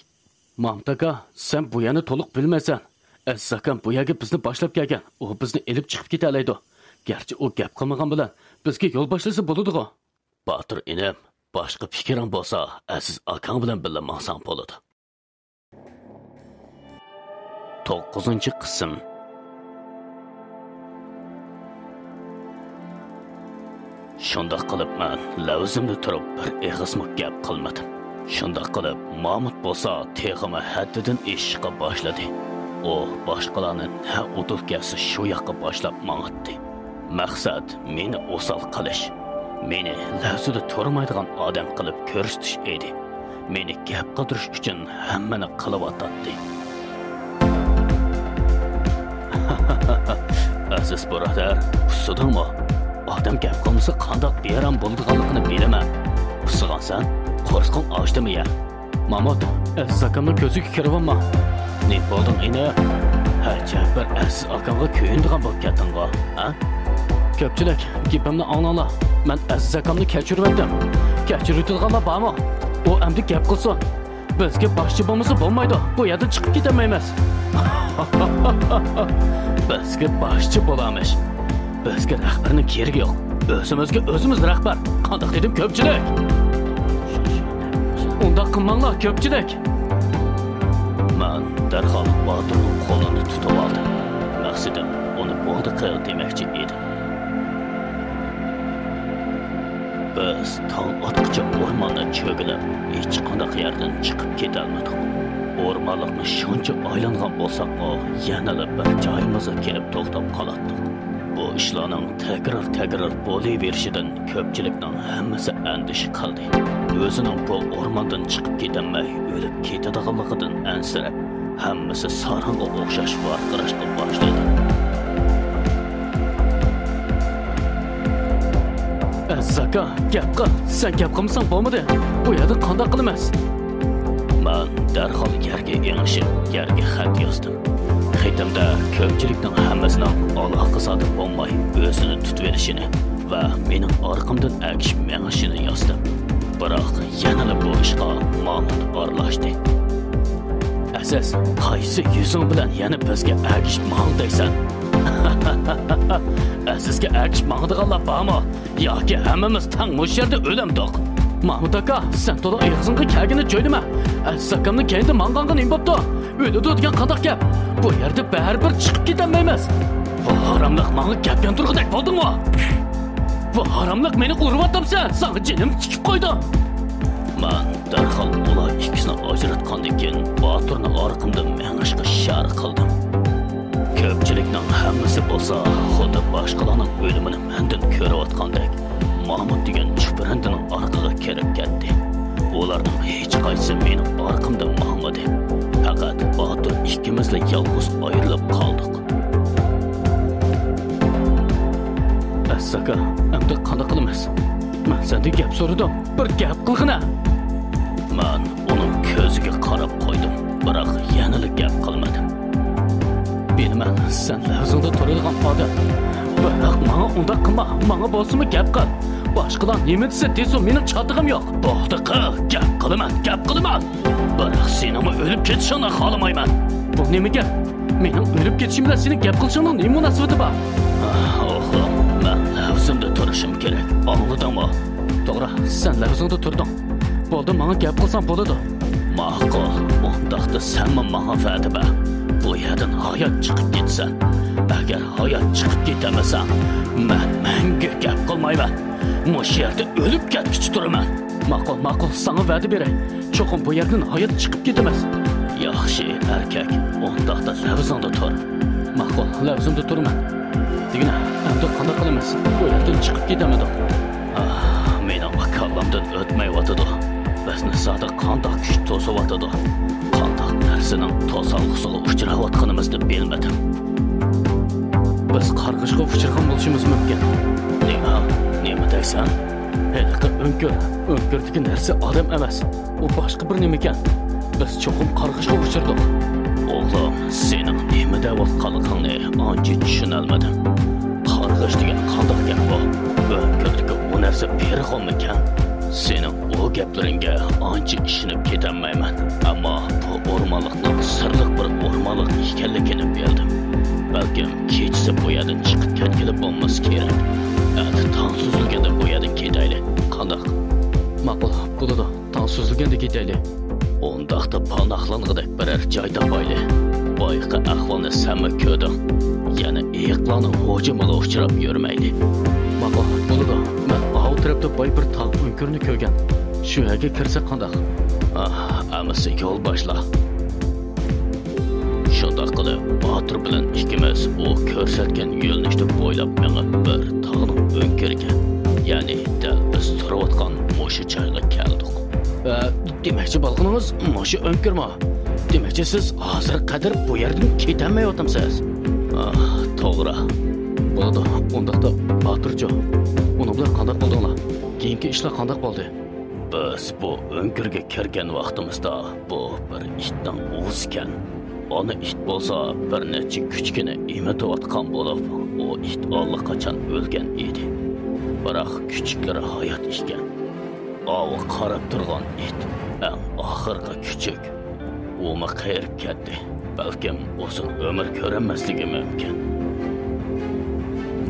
مامۇت ئاكا، سەن بۇ يەرنى تولۇق بىلمەيسەن. ئەزىز ئاكام بۇ يەرگە بىزنى باشلاپ كەلگەن. ئۇ بىزنى ئېلىپ چىقىپ كېتەلەيدۇ. گەرچە ئۇ گەپ قىلمىغان بىلەن بىزگە يول باشلىسا بولىدىغۇ. باتۇر ئىنىم، باشقا پىكرىڭ بولسا، ئەزىز ئاكاڭ بىلەن بىللە ماڭساڭ بولىدۇ. توققۇزىنچى قىسىم. شۇنداق قىلىپ مەن لەۋزىمدە تۇرۇپ بىر ئېغىزمۇ گەپ قىلمىدىم. شۇنداق قىلىپ مامۇت بولسا تېخىمۇ ھەددىدىن ئېشىشقا باشلىدى. ئۇ باشقىلارنى نە ئۇدۇل كەلسە شۇ ياققا باشلاپ ماڭاتتى. مەقسەت مېنى ئوسال قىلىش، مېنى لەۋزىدە تۇرمايدىغان ئادەم قىلىپ كۆرسىتىش ئىدى. مېنى گەپ قىلدۇرۇش ئۈچۈن ھەممىنى قىلىۋاتاتتى. ئەزىز بۇرادەر، ئۇسسىدىڭمۇ؟ ئادەم گەپ قىلمىسا قانداق بىئارام بولىدىغانلىقىنى بىلىمەن. ئۇسسىغانسەن، قورسىقىڭ ئاچتىمۇ يە. مامۇت، ئەزىز ئاكامنىڭ كۆزىگە كىرىۋالما. نېمە بولدۇڭ ئىنى؟ ھە، جەببەر ئەزىز ئاكامغا كۆيۈنىدىغان بولۇپ كەتتىڭغۇ، ھە؟ كۆپچىلىك، گېپىمنى ئاڭلاڭلار. مەن ئەزىز ئاكامنى كەچۈرۈۋەتتىم. كەچۈرۈۋېتىدىغانلار بارمۇ؟ ئۇ ئەمدى گەپ قىلسۇن. بىزگە باشچى بولمىسا بولمايدۇ. بۇ يەردىن چىقىپ كېتەلمەيمىز. بىزگە باشچى بولامىش. بىزگە رەھبەرنىڭ كېرىكى يوق. ئۆزىمىزگە ئۆزىمىز رەھبەر. قانداق دېدىم، كۆپچىلىك؟ ئۇنداق قىلماڭلار، كۆپچىلىك. مەن دەرھال باتۇرنىڭ قولىنى تۇتۇۋالدىم. مەقسىتىم ئۇنى بولدى قىل دېمەكچى ئىدىم. بىز تاڭ ئاتقۇچە ئورماندا چۆگىلەپ، ھېچقانداق يەردىن چىقىپ كېتەلمىدۇق. ئورمانلىقنى شۇنچە ئايلانغان بولساقمۇ، يەنىلا بىر جايىمىزغا كېلىپ توختاپ قالاتتۇق. بۇ ئىشلارنىڭ تەكرار-تەكرار بولۇۋېرىشىدىن كۆپچىلىكنىڭ ھەممىسى ئەندىشە قىلدى. ئۆزىنىڭ بۇ ئورماندىن چىقىپ كېتەلمەي ئۆلۈپ كېتىدىغانلىقىدىن ئەنسىرەپ، ھەممىسى سارانغا ئوخشاش ۋارقىراشقا باشلىدى. ئەزىز ئاكا، گەپ قىل. سەن گەپ قىلمىساڭ بولمىدى. بۇ يەردىن قانداق قىلىمىز؟ مەن دەرھال يەرگە ئېڭىشىپ، يەرگە خەت يازدىم. خېتىمدە كۆپچىلىكنىڭ ھەممىسىنىڭ ئالاقە سادىر بولماي ئۆزىنى تۇتۇۋېلىشىنى ۋە مېنىڭ ئارقامدىن ئەگىشىپ مېڭىشىنى يازدىم. بىراق يەنىلا بۇ ئىشقا مامۇت ئارىلاشتى. ئەزىز، قايسى يۈزۈڭ بىلەن يەنە بىزگە ئەگىشىپ ماڭ دەيسەن؟ ئەزىزگە ئەگىشىپ ماڭىدىغانلار بارمۇ؟ ياكى ھەممىمىز تەڭ مۇشۇ يەردە ئۆلەمدۇق؟ مامۇت ئاكا، سەن تولا ئېغىزىڭغا كەلگىنىنى جۆيلىمە. ئەزىز ئاكامنىڭ كەينىدە ماڭغانغا نېمە بوپتۇ؟ ئۆلىدۇ دېگەن قانداق گەپ؟ بۇ يەردە بەرىبىر چىقىپ كېتەلمەيمىز. بۇ ھاراملىق ماڭا گەپ ياندۇرغۇدەك بولدۇڭمۇ؟ بۇ ھاراملىق مېنى ئۇرۇۋاتامسەن؟ ساڭا جېنىمنى تىكىپ قويدۇم. مەن دەرھال ئۇلار ئىككىسىنى ئاجراتقاندىن كېيىن باتۇرنى ئارقىمدىن مېڭىشقا ئىشارە قىلدىم. كۆپچىلىكنىڭ ھەممىسى بولسا خۇددى باشقىلارنىڭ ئۆلۈمىنى مەندىن كۆرۈۋاتقاندەك، مامۇت دېگەن چۈپرەندىنىڭ ئارقىغا كىرىپ كەتتى. ئۇلارنىڭ ھېچقايسىسى مېنىڭ ئارقامدىن ماڭمىدى. پەقەت باتۇر ئىككىمىزلا يالغۇز ئايرىلىپ قالدۇق. ئەزىز ئاكا، ئەمدى قانداق قىلىمىز؟ مەن سەندىن گەپ سورىدىم. بىر گەپ قىلغىنە! مەن ئۇنىڭ كۆزىگە قاراپ قويدۇم، بىراق يەنىلا گەپ قىلمىدىم. بىلىمەن، سەن لەۋزىڭدە تۇرىدىغان ئادەم. بىراق ماڭا ئۇنداق قىلما، ماڭا بولسىمۇ گەپ قىل. باشقىلار نېمە دېسە دېسۇن، مېنىڭ چاتىقىم يوق. بولدى قىل، گەپ قىلىمەن، گەپ قىلىمەن. بىراق سېنىڭمۇ ئۆلۈپ كېتىشىڭنى خالىمايمەن. بۇ نېمە گەپ؟ مېنىڭ ئۆلۈپ كېتىشىم بىلەن سېنىڭ گەپ قىلىشىڭنىڭ نېمە مۇناسىۋىتى بار؟ ئوغلۇم، مەن لەۋزىمدە تۇرۇشۇم كېرەك، ئاڭلىدىڭمۇ؟ توغرا، سەن لەۋزىڭدە تۇردۇڭ. بولدى، ماڭا گەپ قىلساڭ بولىدۇ. ماقۇل، ئۇنداقتا سەنمۇ ماڭا ۋەدە بەر. بۇ يەردىن ھايات چىقىپ كېتىسەن. ئەگەر ھايات چىقىپ كېتەلمىسەڭ، مەن مەڭگۈ گەپ قىلمايمەن. مۇشۇ يەردە ئۆلۈپ كەتكۈچە تۇرىمەن. ماقۇل، ماقۇل، ساڭا ۋەدە بېرەي. چوقۇم بۇ يەردىن ھايات چىقىپ كېتىمىز. ياخشى، ئەركەك، ئۇنداقتا لەۋزىڭدە تۇر. ماقۇل، لەۋزىمدە تۇرىمەن. دېگىنە، ئەمدى قانداق قىلىمىز؟ بۇ يەردىن چىقىپ كېتەلمىدۇق. ئاھ، مېنىڭمۇ كاللامدىن ئۆتمەيۋاتىدۇ. بىزنى زادى قانداق كۈچ توسۇۋاتىدۇ؟ قانداق نەرسىنىڭ توسالغۇسىغا ئۇچراۋاتقىنىمىزنى بىلمىدىم. بىز قارغىشقا ئۇچرىغان بولۇشىمىز مۇمكىن. نېمە؟ نېمە دەيسەن؟ ھېلىقى ئۆڭكۈر، ئۆڭكۈردىكى نەرسە ئادەم ئەمەس. ئۇ باشقا بىر نېمىكەن. بىز چوقۇم قارغىشقا ئۇچرىدۇق. ئوغلۇم، سېنىڭ نېمە دەۋاتقانلىقىڭنى ئانچە چۈشىنەلمىدىم. قارغىش دېگەن قانداق گەپ بۇ. ئۆڭكۈردىكى ئۇ نەرسە پېرىغۇممىكەن؟ سېنىڭ ئۇ گەپلىرىڭگە ئانچە ئىشىنىپ كېتەلمەيمەن. ئەمما بۇ ئورمانلىقنىڭ سىرلىق بىر ئورمانلىق ئىكەنلىكىنى بىلدىم. بەلكىم كېچىسى بۇ يەردىن چىقىپ كەتكىلى بولمىسا كېرەك. ئەتە تاڭ سۈزۈلگەندە بۇ يەردىن كېتەيلى. قانداق؟ ماقۇل، بولىدۇ. تاڭ سۈزۈلگەندە كېتەيلى. ئۇنداقتا پاناھلانغۇدەك بىرەر جاي تاپايلى. بايىقى ئەھۋالنى سەنمۇ كۆردۈڭ. يەنە ئېيىقلارنىڭ ھۇجۇمىغا ئۇچراپ يۈرمەيلى. ماقۇل، بولىدۇ. مەن ئاۋۇ تەرەپتە باي بىر تاغ ئۆڭكۈرىنى كۆرگەن. شۇ يەرگە كىرسەك قانداق؟ ئاھ، ئەمىسە يول باشلا. شۇنداق قىلىپ، باتۇر بىلەن ئىككىمىز ئۇ كۆرسەتكەن يۆنىلىشنى بويلاپ مېڭىپ، بىر تاغنىڭ ئۆڭكۈرىگە، يەنى دەل بىز تۇرۇۋاتقان مۇشۇ جايغا كەلدۇق. ئە، دېمەكچى بولغىنىڭىز مۇشۇ ئۆڭكۈرمۇ؟ دېمەكچى، سىز ھازىرغا قەدەر بۇ يەردىن كېتەلمەيۋاتامسىز؟ ئاھ، توغرا. بولىدۇ، ئۇنداقتا باتۇرچۇ، ئۇنىڭ بىلەن قانداق بولدۇڭلار؟ كېيىنكى ئىشلار قانداق بولدى؟ بىز بۇ ئۆڭكۈرگە كىرگەن ۋاقتىمىزدا، بۇ بىر ئىتنىڭ ئۇۋىسىكەن. ئانا ئىت بولسا بىر نەچچە كۈچۈكىنى ئېمىتىۋاتقان بولۇپ، ئۇ ئىت ئاللىقاچان ئۆلگەن ئىدى. بىراق كۈچۈكلىرى ھايات ئىكەن. ئاۋۇ قاراپ تۇرغان ئىت ئەڭ ئاخىرقى كۈچۈك. ئۇمۇ قېرىپ كەتتى. بەلكىم ئۇزۇن ئۆمۈر كۆرەلمەسلىكى مۇمكىن.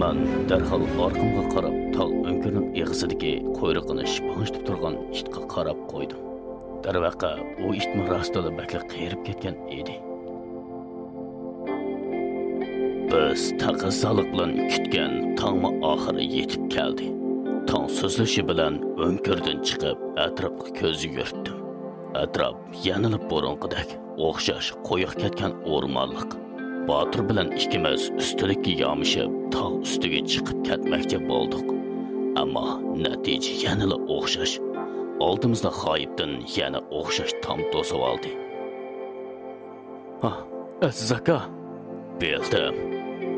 مەن دەرھال ئارقامغا قاراپ، تاغ ئۆڭكۈرنىڭ ئېغىزىدىكى قۇيرۇقىنى شىپاڭشىتىپ تۇرغان ئىتقا قاراپ قويدۇم. دەرۋەقە، ئۇ ئىتمۇ راستلا بەكلا قېرىپ كەتكەن ئىدى. بىز تەقەززالىق بىلەن كۈتكەن تاڭمۇ ئاخىرى يېتىپ كەلدى. تاڭ سۈزۈلۈشى بىلەن ئۆڭكۈردىن چىقىپ، ئەتراپقا كۆز يۈگۈرتتۈم. ئەتراپ يەنىلا بۇرۇنقىدەك ئوخشاش قويۇق كەتكەن ئورمانلىق. باتۇر بىلەن ئىككىمىز ئۈستىلىككە يامىشىپ، تاغ ئۈستىگە چىقىپ كەتمەكچى بولدۇق. ئەمما نەتىجە يەنىلا ئوخشاش. ئالدىمىزدا غايىبتىن يەنە ئوخشاش تام توسۇۋالدى. ھا، ئەزىز ئاكا. بىلدىم.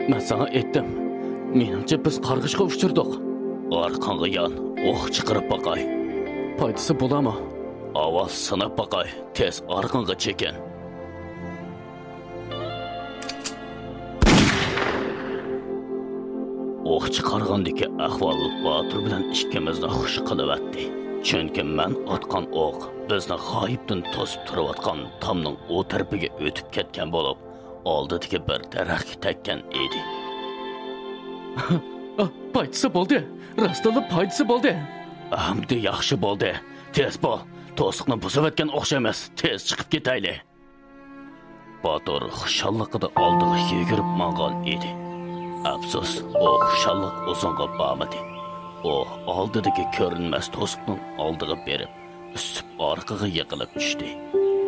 مەن ساڭا ئېيتتىم. مېنىڭچە بىز قارغىشقا ئۇچرىدۇق. ئارقاڭغا يان، ئوق چىقىرىپ باقاي. پايدىسى بولامۇ؟ ئاۋۋال سىناپ باقاي، تېز ئارقاڭغا چېكىن. ئوق چىقارغاندىكى ئەھۋال باتۇر بىلەن ئىككىمىزنى خۇش قىلىۋەتتى. چۈنكى مەن ئاتقان ئوق بىزنى غايىبتىن توسۇپ تۇرۇۋاتقان تامنىڭ ئۇ تەرىپىگە ئۆتۈپ كەتكەن بولۇپ، ئالدىدىكى بىر دەرەخكە تەگكەن ئىدى. پايدىسى بولدى. راستلا پايدىسى بولدى. ئەمدى ياخشى بولدى. تېز بول. توسۇقنى بۇزۇۋەتكەن ئوخشايمىز. تېز چىقىپ كېتەيلى. باتۇر خۇشاللىقىدا ئالدىغا يۈگۈرۈپ ماڭغان ئىدى. ئەپسۇس، ئۇ خۇشاللىق ئۇزۇنغا بارمىدى. ئۇ ئالدىدىكى كۆرۈنمەس توسۇقنىڭ ئالدىغا بېرىپ، ئۈسۈپ ئارقىغا يىقىلىپ چۈشتى.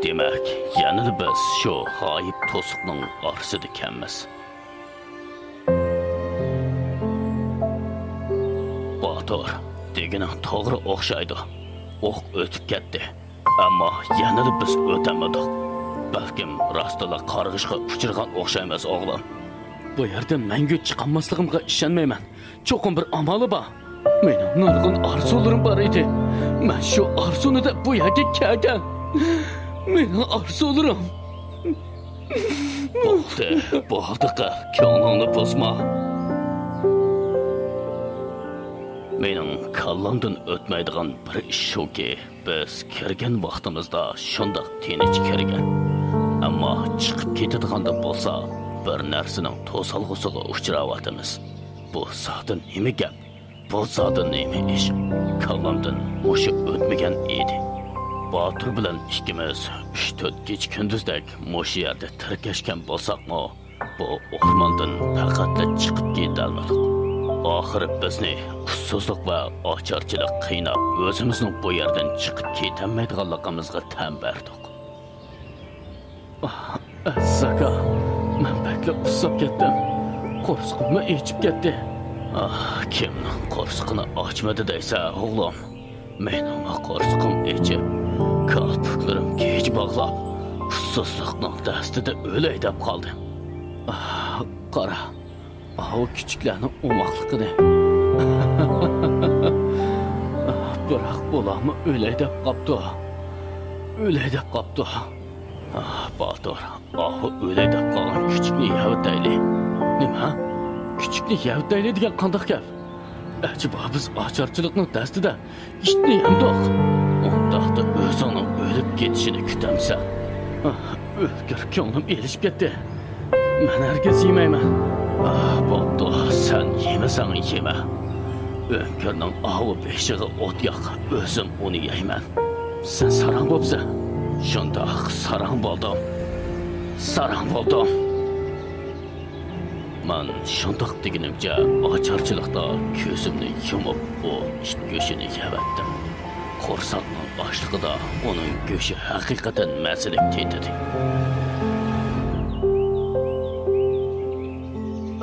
دېمەك، يەنىلا بىز شۇ غايىب توسۇقنىڭ ئارىسىدىكەنمىز. باتۇر، دېگىنىڭ توغرا ئوخشايدۇ. ئوق ئۆتۈپ كەتتى. ئەمما يەنىلا بىز ئۆتەلمىدۇق. بەلكىم راستلا قارغىشقا ئۇچرىغان ئوخشايمىز، ئوغلۇم. بۇ يەردىن مەڭگۈ چىقالماسلىقىمغا ئىشەنمەيمەن. چوقۇم بىر ئامالى بار. مېنىڭ نۇرغۇن ئارزۇلىرىم بار ئىدى. مەن شۇ ئارزۇنى دەپ بۇ يەرگە كەلگەن. مېنىڭ ئارزۇلىرىم. بولدى، بولدى قىل، كۆڭلۈڭنى بۇزما. مېنىڭ كاللامدىن ئۆتمەيدىغان بىر ئىش شۇكى، بىز كىرگەن ۋاقتىمىزدا شۇنداق تىنچ كىرگەن. ئەمما چىقىپ كېتىدىغاندا بولسا، بىر نەرسىنىڭ توسالغۇسىغا ئۇچراۋاتىمىز. بۇ زادى نېمە گەپ؟ بۇ زادى نېمە ئىش؟ كاللامدىن مۇشۇ ئۆتمىگەن ئىدى. باتۇر بىلەن ئىككىمىز ئۈچ تۆت كېچە كۈندۈزدەك مۇشۇ يەردە تىركەشكەن بولساقمۇ، بۇ ئورماندىن پەقەتلا چىقىپ كېتەلمىدۇق. ئاخىرى بىزنى ئۇسسۇزلۇق ۋە ئاچارچىلىق قىيناپ، ئۆزىمىزنىڭ بۇ يەردىن چىقىپ كېتەلمەيدىغانلىقىمىزغا تەن بەردۇق. ئەزىز ئاكا، مەن بەكلا ئۇسساپ كەتتىم. قورسىقىممۇ ئېچىپ كەتتى. ئاھ، كىمنىڭ قورسىقىنى ئاچمىدى دەيسەن، ئوغلۇم؟ مېنىڭمۇ قورسىقىم ئېچىپ، كالپۇكلىرىم كېچە باغلاپ، ئۇسسۇزلۇقنىڭ دەستىدە ئۆلەي دەپ قالدىم. ئاھ، قارا، ئاۋۇ كۈچۈكلەرنىڭ ئوماقلىقىنى. بىراق ئۇلارمۇ ئۆلەي دەپ قاپتۇ. ئۆلەي دەپ قاپتۇ. ئاھ، باتۇر، ئاۋۇ ئۆلەي دەپ قالغان كۈچۈكنى يەۋېتەيلى. نېمە؟ كۈچۈكنى يەۋېتەيلى دېگەن قانداق گەپ؟ ئەجەبا بىز ئاچارچىلىقنىڭ دەستىدە ئىتنى يەمدۇق؟ ئۇنداقتا ئۆزۈڭنىڭ ئۆلۈپ كېتىشىنى كۈتەمسەن؟ ئۆلگۈر، كۆڭلۈم ئېلىشىپ كەتتى. مەن ھەرگىز يېمەيمەن. ئاھ، بوپتۇ، سەن يېمىسەڭ يېمە. ئۆڭكۈرنىڭ ئاۋۇ بېشىغا ئوت ياق، ئۆزۈم ئۇنى يەيمەن. سەن ساراڭ بوپسەن. شۇنداق، ساراڭ بولدۇم. ساراڭ بولدۇم. مەن شۇنداق دېگىنىمچە ئاچارچىلىقتا كۆزۈمنى يۇمۇپ، ئۇ ئىت گۆشىنى يەۋەتتىم. قورساقنىڭ ئاچلىقىدا ئۇنىڭ گۆشى ھەقىقەتەن مەززىلىك تېتىدى.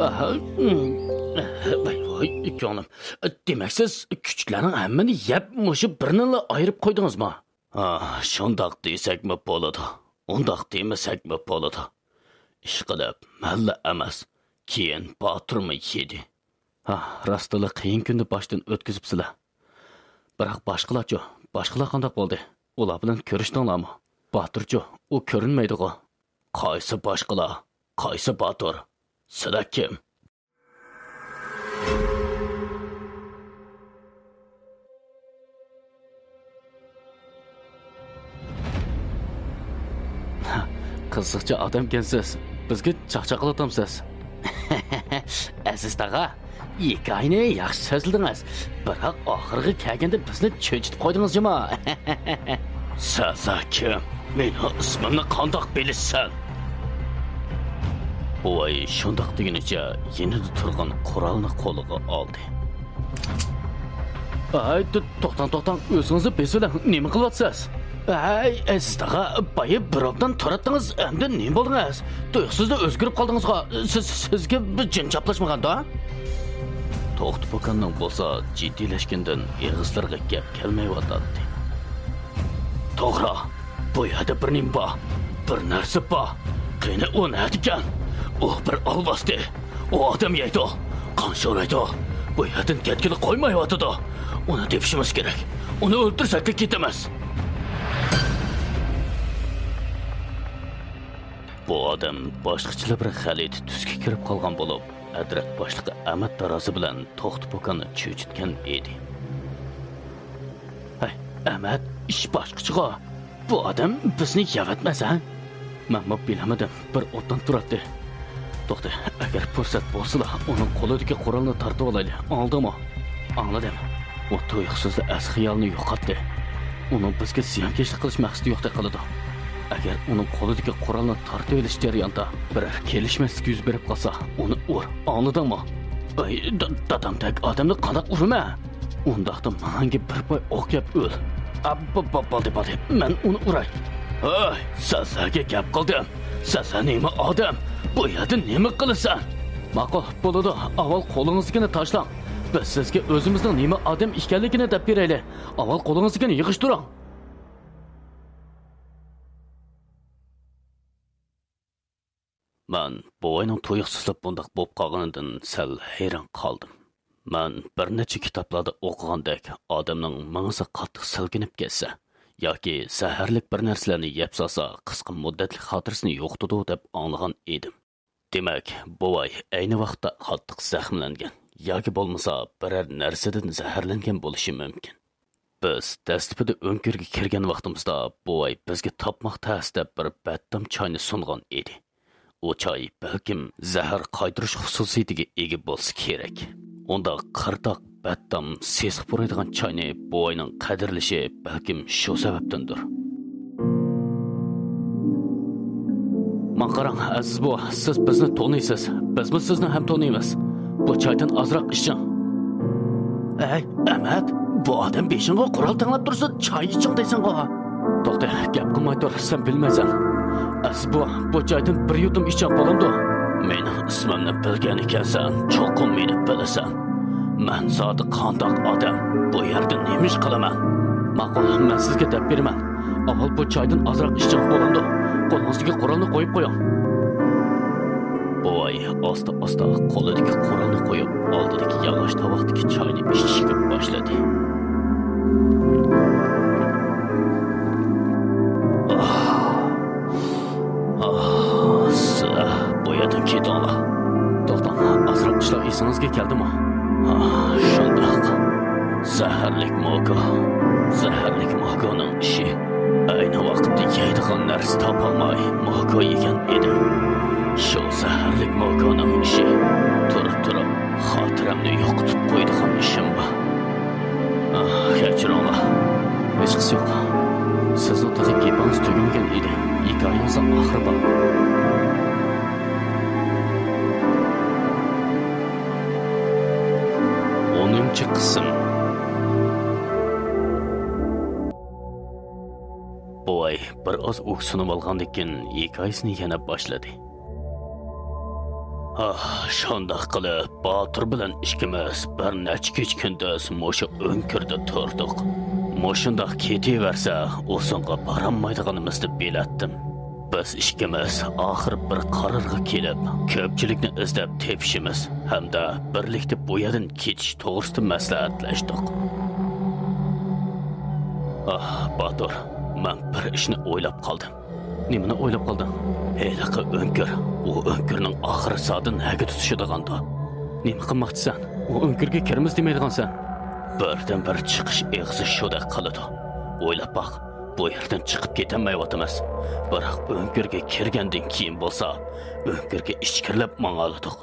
ئاھا، ۋاي، ۋاي، كۆڭلۈم. دېمەك، سىز كۈچۈكلەرنىڭ ھەممىنى يەپ، مۇشۇ بىرنىلا ئايرىپ قويدىڭىزمۇ؟ ھا، شۇنداق دېسەكمۇ بولىدۇ، ئۇنداق دېمىسەكمۇ بولىدۇ. ئىشقىلىپ، مەنلا ئەمەس، كېيىن باتۇرمۇ يېدى. ھا، راستتىنلا قىيىن كۈننى باشتىن ئۆتكۈزۈپسىلەر. بىراق باشقىلارچۇ؟ باشقىلار قانداق بولدى؟ ئۇلار بىلەن كۆرۈشتۈڭلارمۇ؟ باتۇرچۇ، ئۇ كۆرۈنمەيدىغۇ. قايسى باشقىلار؟ قايسى باتۇر؟ سىلەر كىم؟ قىزىقچى ئادەمكەنسىز. بىزگە چاقچاق قىلىۋاتامسىز؟ ئەزىز تاغا، ھېكايىنى ياخشى سۆزلىدىڭىز، بىراق ئاخىرىغا كەلگەندە بىزنى چۆچۈتۈپ قويدىڭىز جۇما. سەن كىم؟ مېنىڭ ئىسمىمنى قانداق بىلىسەن؟ بوۋاي شۇنداق دېگىنىچە يېنىدا تۇرغان قورالنى قولىغا ئالدى. ئاي، تو-، توختاڭ، توختاڭ، ئۆزىڭىزنى بېسىۋېلىڭ، نېمە قىلىۋاتىسىز؟ ئەي، ئەزىز تاغا، بايا بىر ئوبدان تۇراتتىڭىز، ئەمدى نېمە بولدىڭىز؟ تۇيۇقسىزلا ئۆزگىرىپ قالدىڭىزغۇ، سىز، سىزگە بىر جىن چاپلاشمىغاندا؟ توختى پوكاننىڭ بولسا جىددىيلەشكىنىدىن ئېغىزلىرىغا گەپ كەلمەيۋاتاتتى. توغرا، بۇ يەردە بىر نېمە بار، بىر نەرسە بار. قېنى ئۇ نەدىكەن؟ ئۇ بىر ئالۋاستى. ئۇ ئادەم يەيدۇ، قان شورايدۇ. بۇ يەردىن كەتكىلى قويمايۋاتىدۇ. ئۇنى تېپىشىمىز كېرەك. ئۇنى ئۆلتۈرسەكلا كېتىمىز. بۇ ئادەم باشقىچىلا بىر غەلىتە تۈسكە كىرىپ قالغان بولۇپ، ئەترەت باشلىقى ئەمەت تارازى بىلەن توختى پوكاننى چۆچۈتكەن ئىدى. ھەي، ئەمەت، ئىش باشقىچىغۇ. بۇ ئادەم بىزنى يەۋەتمەس، ھە؟ مەنمۇ بىلەلمىدىم، بىر ئوبدان تۇراتتى. توختى، ئەگەر پۇرسەت بولسىلا، ئۇنىڭ قولىدىكى قورالنى تارتىۋالايلى، ئاڭلىدىڭمۇ؟ ئاڭلىدىم. ئۇ تۇيۇقسىزلا ئەس-خىيالىنى يوقاتتى. ئۇنىڭ بىزگە زىيانكەشلىك قىلىش مەقسىتى يوقتەك قىلىدۇ. ئەگەر ئۇنىڭ قولىدىكى قورالنى تارتىۋېلىش جەريانىدا بىرەر كېلىشمەسلىك يۈز بېرىپ قالسا، ئۇنى ئۇر، ئاڭلىدىڭمۇ؟ ئاي، دا-، دادامدەك ئادەمنى قانداق ئۇرىمەن؟ ئۇنداقتا ماڭا بىر پاي ئوق يەپ ئۆل. ئا، بو-، بو-، بولدى، بولدى، مەن ئۇنى ئۇراي. ھەي، سەن سەنگە گەپ قىلدىم. سەن سەن نېمە ئادەم؟ بۇ يەردە نېمە قىلىسەن؟ ماقۇل، بولىدۇ، ئاۋۋال قولىڭىزدىكىنى تاشلاڭ. بىز سىزگە ئۆزىمىزنىڭ نېمە ئادەم ئىكەنلىكىنى دەپ بېرەيلى. ئاۋۋال قولىڭىزدىكىنى يىغىشتۇرۇڭ. مەن بوۋاينىڭ تۇيۇقسىزلا بۇنداق بولۇپ قالغىنىدىن سەل ھەيران قالدىم. مەن بىر نەچچە كىتابلاردا ئوقۇغاندەك، ئادەمنىڭ مېڭىسى قاتتىق سىلكىنىپ كەتسە ياكى زەھەرلىك بىر نەرسىلەرنى يەپ سالسا، قىسقا مۇددەتلىك خاتىرىسىنى يوقىتىدۇ دەپ ئاڭلىغان ئىدىم. دېمەك، بوۋاي ئەينى ۋاقىتتا قاتتىق زەخىملەنگەن ياكى بولمىسا بىرەر نەرسىدىن زەھەرلەنگەن بولۇشى مۇمكىن. بىز دەسلىپىدە ئۆڭكۈرگە كىرگەن ۋاقتىمىزدا بوۋاي بىزگە تاپماق تەس دەپ بىر بەتتام چاينى سۇنغان ئىدى. ئۇ چاي بەلكىم زەھەر قايتۇرۇش خۇسۇسىيىتىگە ئىگە بولسا كېرەك. ئۇنداق قىرتاق، بەتتام، سېسىق پۇرايدىغان چاينى بوۋاينىڭ قەدىرلىشى بەلكىم شۇ سەۋەبتىندۇر. ماڭا قاراڭ، ئەزىز بوۋا، سىز بىزنى تونۇيسىز، بىزمۇ سىزنى ھەم تونۇيمىز. بۇ چايدىن ئازراق ئىچىڭ. ئەي، ئەمەت، بۇ ئادەم بېشىڭغا قورال تەڭلەپ تۇرسا، چاي ئىچىڭ دەيسەنغۇ. توختە، گەپ قىلماي تۇر، سەن بىلمەيسەن. ئەزىز بوۋا، بۇ چايدىن بىر يۇتۇم ئىچىڭ، بولامدۇ؟ مېنىڭ ئىسمىمنى بىلگەن ئىكەنسەن، چوقۇم مېنى بىلىسەن. مەن زادى قانداق ئادەم؟ بۇ يەردە نېمە ئىش قىلىمەن؟ ماقۇل، مەن سىزگە دەپ بېرىمەن. ئاۋۋال بۇ چايدىن ئازراق ئىچىڭ، بولامدۇ؟ قولىڭىزدىكى قورالنى قويۇپ قويۇڭ. بوۋاي ئاستا-ئاستا قولىدىكى قورالنى قويۇپ، ئالدىدىكى ياغاچ تاۋاقتىكى چاينى ئىچىشكە باشلىدى. ئاھ. ئاھ، سىلەر بۇ يەردىن كېتىڭلار. توختاڭ، ئازراق ئىشلار ئېسىڭىزگە كەلدىمۇ؟ ئاھ، شۇنداق. زەھەرلىك موكو. زەھەرلىك موكونىڭ ئىشى. ئەينى ۋاقىتتا يەيدىغان نەرسە تاپالماي موكو يېگەن ئىدىم. شۇ زەھەرلىك موكونىڭ ئىشى. تۇرۇپ-تۇرۇپ خاتىرەمنى يوقىتىپ قويىدىغان ئىشىم بار. ئاھ، كەچۈرۈڭلار. ھېچقىسى يوق. سىزنىڭ تېخى گېپىڭىز تۈگىمىگەن ئىدى. ھېكايىڭىزنىڭ ئاخىرى بار. ئونىنچى قىسىم. بوۋاي بىر ئاز ئۇھسىنىۋالغاندىن كېيىن ھېكايىسىنى يەنە باشلىدى. ھا، شۇنداق قىلىپ، باتۇر بىلەن ئىككىمىز بىر نەچچە كېچە-كۈندۈز مۇشۇ ئۆڭكۈردە تۇردۇق. مۇشۇنداق كېتىۋەرسە، ئۇزۇنغا بارالمايدىغىنىمىزنى بىلەتتىم. بىز ئىككىمىز ئاخىر بىر قارارغا كېلىپ، كۆپچىلىكنى ئىزدەپ تېپىشىمىز ھەمدە بىرلىكتە بۇ يەردىن كېتىش توغرىسىدا مەسلىھەتلەشتۇق. ئاھ، باتۇر، مەن بىر ئىشنى ئويلاپ قالدىم. نېمىنى ئويلاپ قالدىڭ؟ ھېلىقى ئۆڭكۈر، ئۇ ئۆڭكۈرنىڭ ئاخىرى زادى نەگە تۇتىشىدىغاندۇ؟ نېمە قىلماقچىسەن؟ ئۇ ئۆڭكۈرگە كىرىمىز دېمەيدىغانسەن؟ بىردىنبىر چىقىش ئېغىزى شۇدەك قىلىدۇ. ئويلاپ باق، بۇ يەردىن چىقىپ كېتەلمەيۋاتىمىز. بىراق ئۆڭكۈرگە كىرگەندىن كېيىن بولسا، ئۆڭكۈرگە ئىچكىرىلەپ ماڭالىدۇق.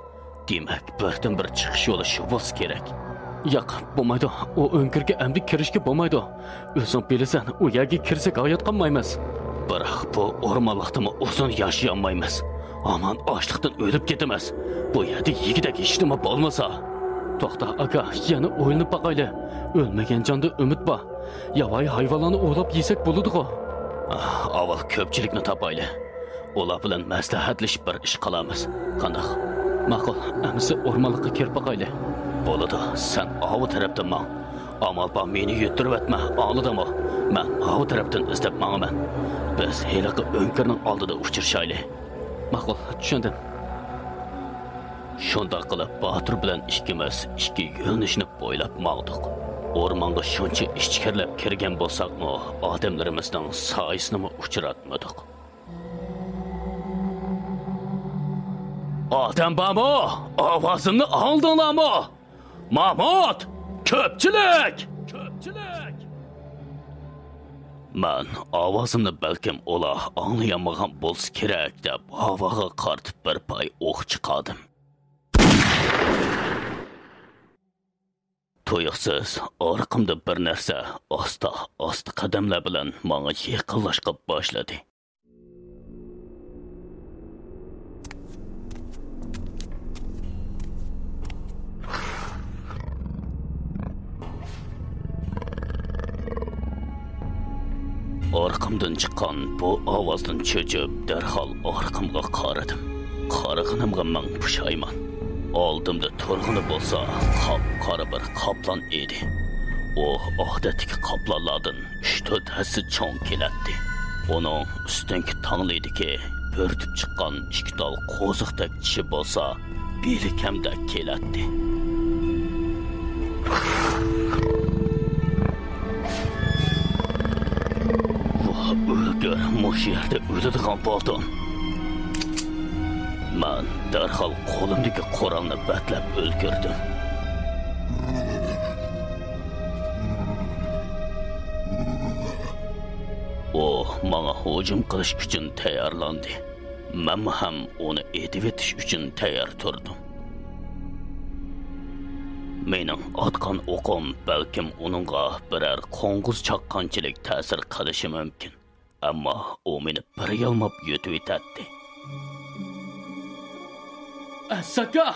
دېمەك، بىردىنبىر چىقىش يولى شۇ بولسا كېرەك. ياق، بولمايدۇ. ئۇ ئۆڭكۈرگە ئەمدى كىرىشكە بولمايدۇ. ئۆزۈڭ بىلىسەن، ئۇ يەرگە كىرسەك ھايات قالمايمىز. بىراق بۇ ئورمانلىقتىمۇ ئۇزۇن ياشىيالمايمىز. ھامان ئاچلىقتىن ئۆلۈپ كېتىمىز. بۇ يەردە يېگۈدەك ھېچنېمە بولمىسا. توختا، ئاكا، يەنە ئويلىنىپ باقايلى. ئۆلمىگەن جاندا ئۈمىد بار. ياۋايى ھايۋانلارنى ئوۋلاپ يېسەك بولىدىغۇ. ئاھ، ئاۋۋال كۆپچىلىكنى تاپايلى. ئۇلار بىلەن مەسلىھەتلىشىپ بىر ئىش قىلارمىز. قانداق؟ ماقۇل، ئەمىسە ئورمانلىققا كىرىپ باقايلى. بولىدۇ، سەن ئاۋۇ تەرەپتىن ماڭ. ئامال بار مېنى يۈتتۈرۈۋەتمە، ئاڭلىدىڭمۇ؟ مەن ئاۋۇ تەرەپتىن ئىزدەپ ماڭىمەن. بىز ھېلىقى ئۆڭكۈرنىڭ ئالدىدا ئۇچرىشايلى. ماقۇل، چۈشەندىم. شۇنداق قىلىپ، باتۇر بىلەن ئىككىمىز ئىككى يۆنىلىشنى بويلاپ ماڭدۇق. ئورمانغا شۇنچە ئىچكىرىلەپ كىرگەن بولساقمۇ، ئادەملىرىمىزنىڭ سايىسىنىمۇ ئۇچراتمىدۇق. ئادەم بارمۇ؟ ئاۋازىمنى ئاڭلىدىڭلارمۇ؟ مامۇت! كۆپچىلىك! كۆپچىلىك! مەن ئاۋازىمنى بەلكىم ئۇلار ئاڭلىيالمىغان بولسا كېرەك دەپ ھاۋاغا قارىتىپ بىر پاي ئوق چىقاردىم. تۇيۇقسىز ئارقامدا بىر نەرسە ئاستا، ئاستا قەدەملەر بىلەن ماڭا يېقىنلاشقا باشلىدى. ئارقامدىن چىققان بۇ ئاۋازدىن چۆچۈپ، دەرھال ئارقامغا قارىدىم. قارىغىنىمغا مىڭ پۇشايمان. ئالدىمدا تۇرغىنى بولسا قاپقارا بىر قاپلان ئىدى. ئۇ ئادەتتىكى قاپلانلاردىن ئۈچ-تۆت ھەسسە چوڭ كېلەتتى. ئۇنىڭ ئۈستۈنكى تاڭلىدىكى بۆرتۈپ چىققان ئىككى تال قوزۇقتەك چىشى بولسا بېلىكەمدەك كېلەتتى. ۋاھ، ئۆلگۈر، مۇشۇ يەردە ئۆلىدىغان بولدۇم. مەن دەرھال قولۇمدىكى قورالنى بەتلەپ ئۈلگۈردۈم. ئۇ ماڭا ھۇجۇم قىلىش ئۈچۈن تەييارلاندى. مەنمۇ ھەم ئۇنى ئېتىۋېتىش ئۈچۈن تەييار تۇردۇم. مېنىڭ ئاتقان ئوقۇم بەلكىم ئۇنىڭغا بىرەر قوڭغۇز چاققانچىلىك تەسىر قىلىشى مۇمكىن. ئەمما ئۇ مېنى بىر يالماپ يۆتۈۋېتەتتى. ئەزىز ئاكا!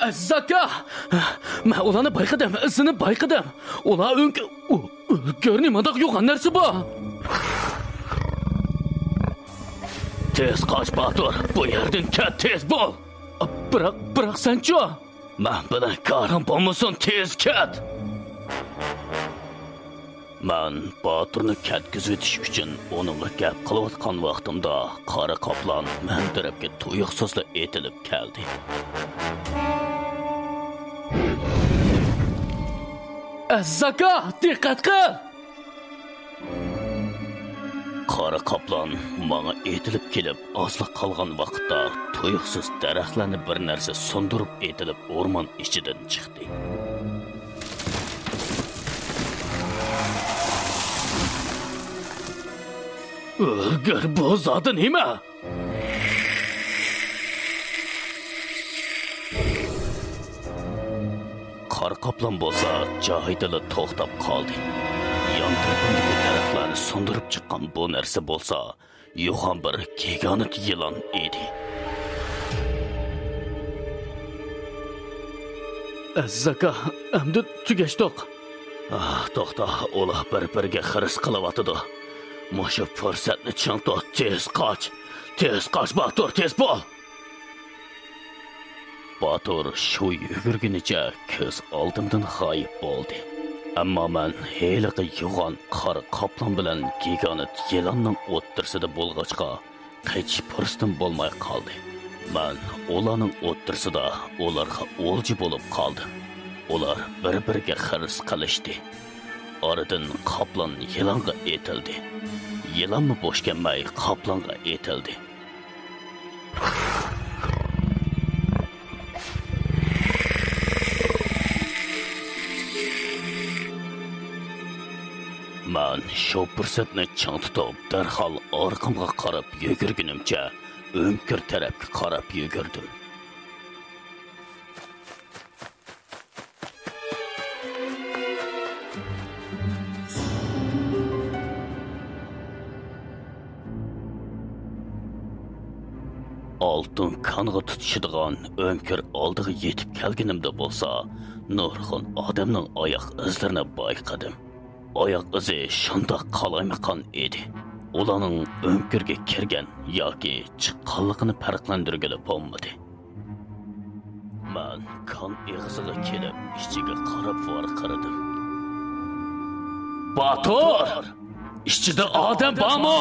ئەزىز ئاكا! مەن ئۇلارنى بايقىدىم، ئىزىنى بايقىدىم. ئۇلار ئۆڭكۈ-، ئۇ-، ئۆڭكۈرنى مانداق يوغان نەرسە بار. تېز قاچ، باتۇر! بۇ يەردىن كەت، تېز بول! بىراق، بىراق سەنچۇ؟ مەن بىلەن كارىڭ بولمىسۇن، تېز كەت! مەن باتۇرنى كەتكۈزۈۋېتىش ئۈچۈن ئۇنىڭغا گەپ قىلىۋاتقان ۋاقتىمدا، قارا قاپلان مەن تەرەپكە تۇيۇقسىزلا ئېتىلىپ كەلدى. ئەزىز ئاكا، دىققەت قىل! قارا قاپلان ماڭا ئېتىلىپ كېلىپ، ئازلا قالغان ۋاقىتتا تۇيۇقسىز دەرەخلەرنى بىر نەرسە سۇندۇرۇپ ئېتىلىپ، ئورمان ئىچىدىن چىقتى. ئۆلگۈر، بۇ زادى نېمە؟ قارا قاپلان بولسا جايىدىلا توختاپ قالدى. يان تەرىپىمدىكى دەرەخلەرنى سۇندۇرۇپ چىققان بۇ نەرسە بولسا يوغان بىر گىگانت يىلان ئىدى. ئەزىز ئاكا، ئەمدى تۈگەشتۇق. ئاھ، توختا، ئۇلار بىر-بىرىگە خىرىس قىلىۋاتىدۇ. مۇشۇ پۇرسەتنى چىڭ تۇت، تېز قاچ. تېز قاچ، باتۇر، تېز بول! باتۇر شۇ يۈگۈرگىنىچە كۆز ئالدىمدىن غايىب بولدى. ئەمما مەن ھېلىقى يوغان قارا قاپلان بىلەن گىگانت يىلاننىڭ ئوتتۇرىسىدا بولغاچقا، قېچىش پۇرسىتىم بولماي قالدى. مەن ئۇلارنىڭ ئوتتۇرىسىدا ئۇلارغا ئولجا بولۇپ قالدىم. ئۇلار بىر-بىرىگە خىرىس قىلىشتى. ئارىدىن قاپلان يىلانغا ئېتىلدى. يىلانمۇ بوش كەلمەي قاپلانغا ئېتىلدى. مەن شۇ پۇرسەتنى چىڭ تۇتۇپ، دەرھال ئارقامغا قاراپ يۈگۈرگىنىمچە، ئۆڭكۈر تەرەپكە قاراپ يۈگۈردۈم. ئالتۇن كانغا تۇتىشىدىغان ئۆڭكۈر ئالدىغا يېتىپ كەلگىنىمدە بولسا، نۇرغۇن ئادەمنىڭ ئاياق ئىزلىرىنى بايقىدىم. ئاياق ئىزى شۇنداق قالايمىقان ئىدى. ئۇلارنىڭ ئۆڭكۈرگە كىرگەن ياكى چىققانلىقىنى پەرقلەندۈرگىلى بولمىدى. مەن كان ئېغىزىغا كېلىپ، ئىچىگە قاراپ ۋارقىرىدىم. باتۇر! ئىچىدە ئادەم بارمۇ؟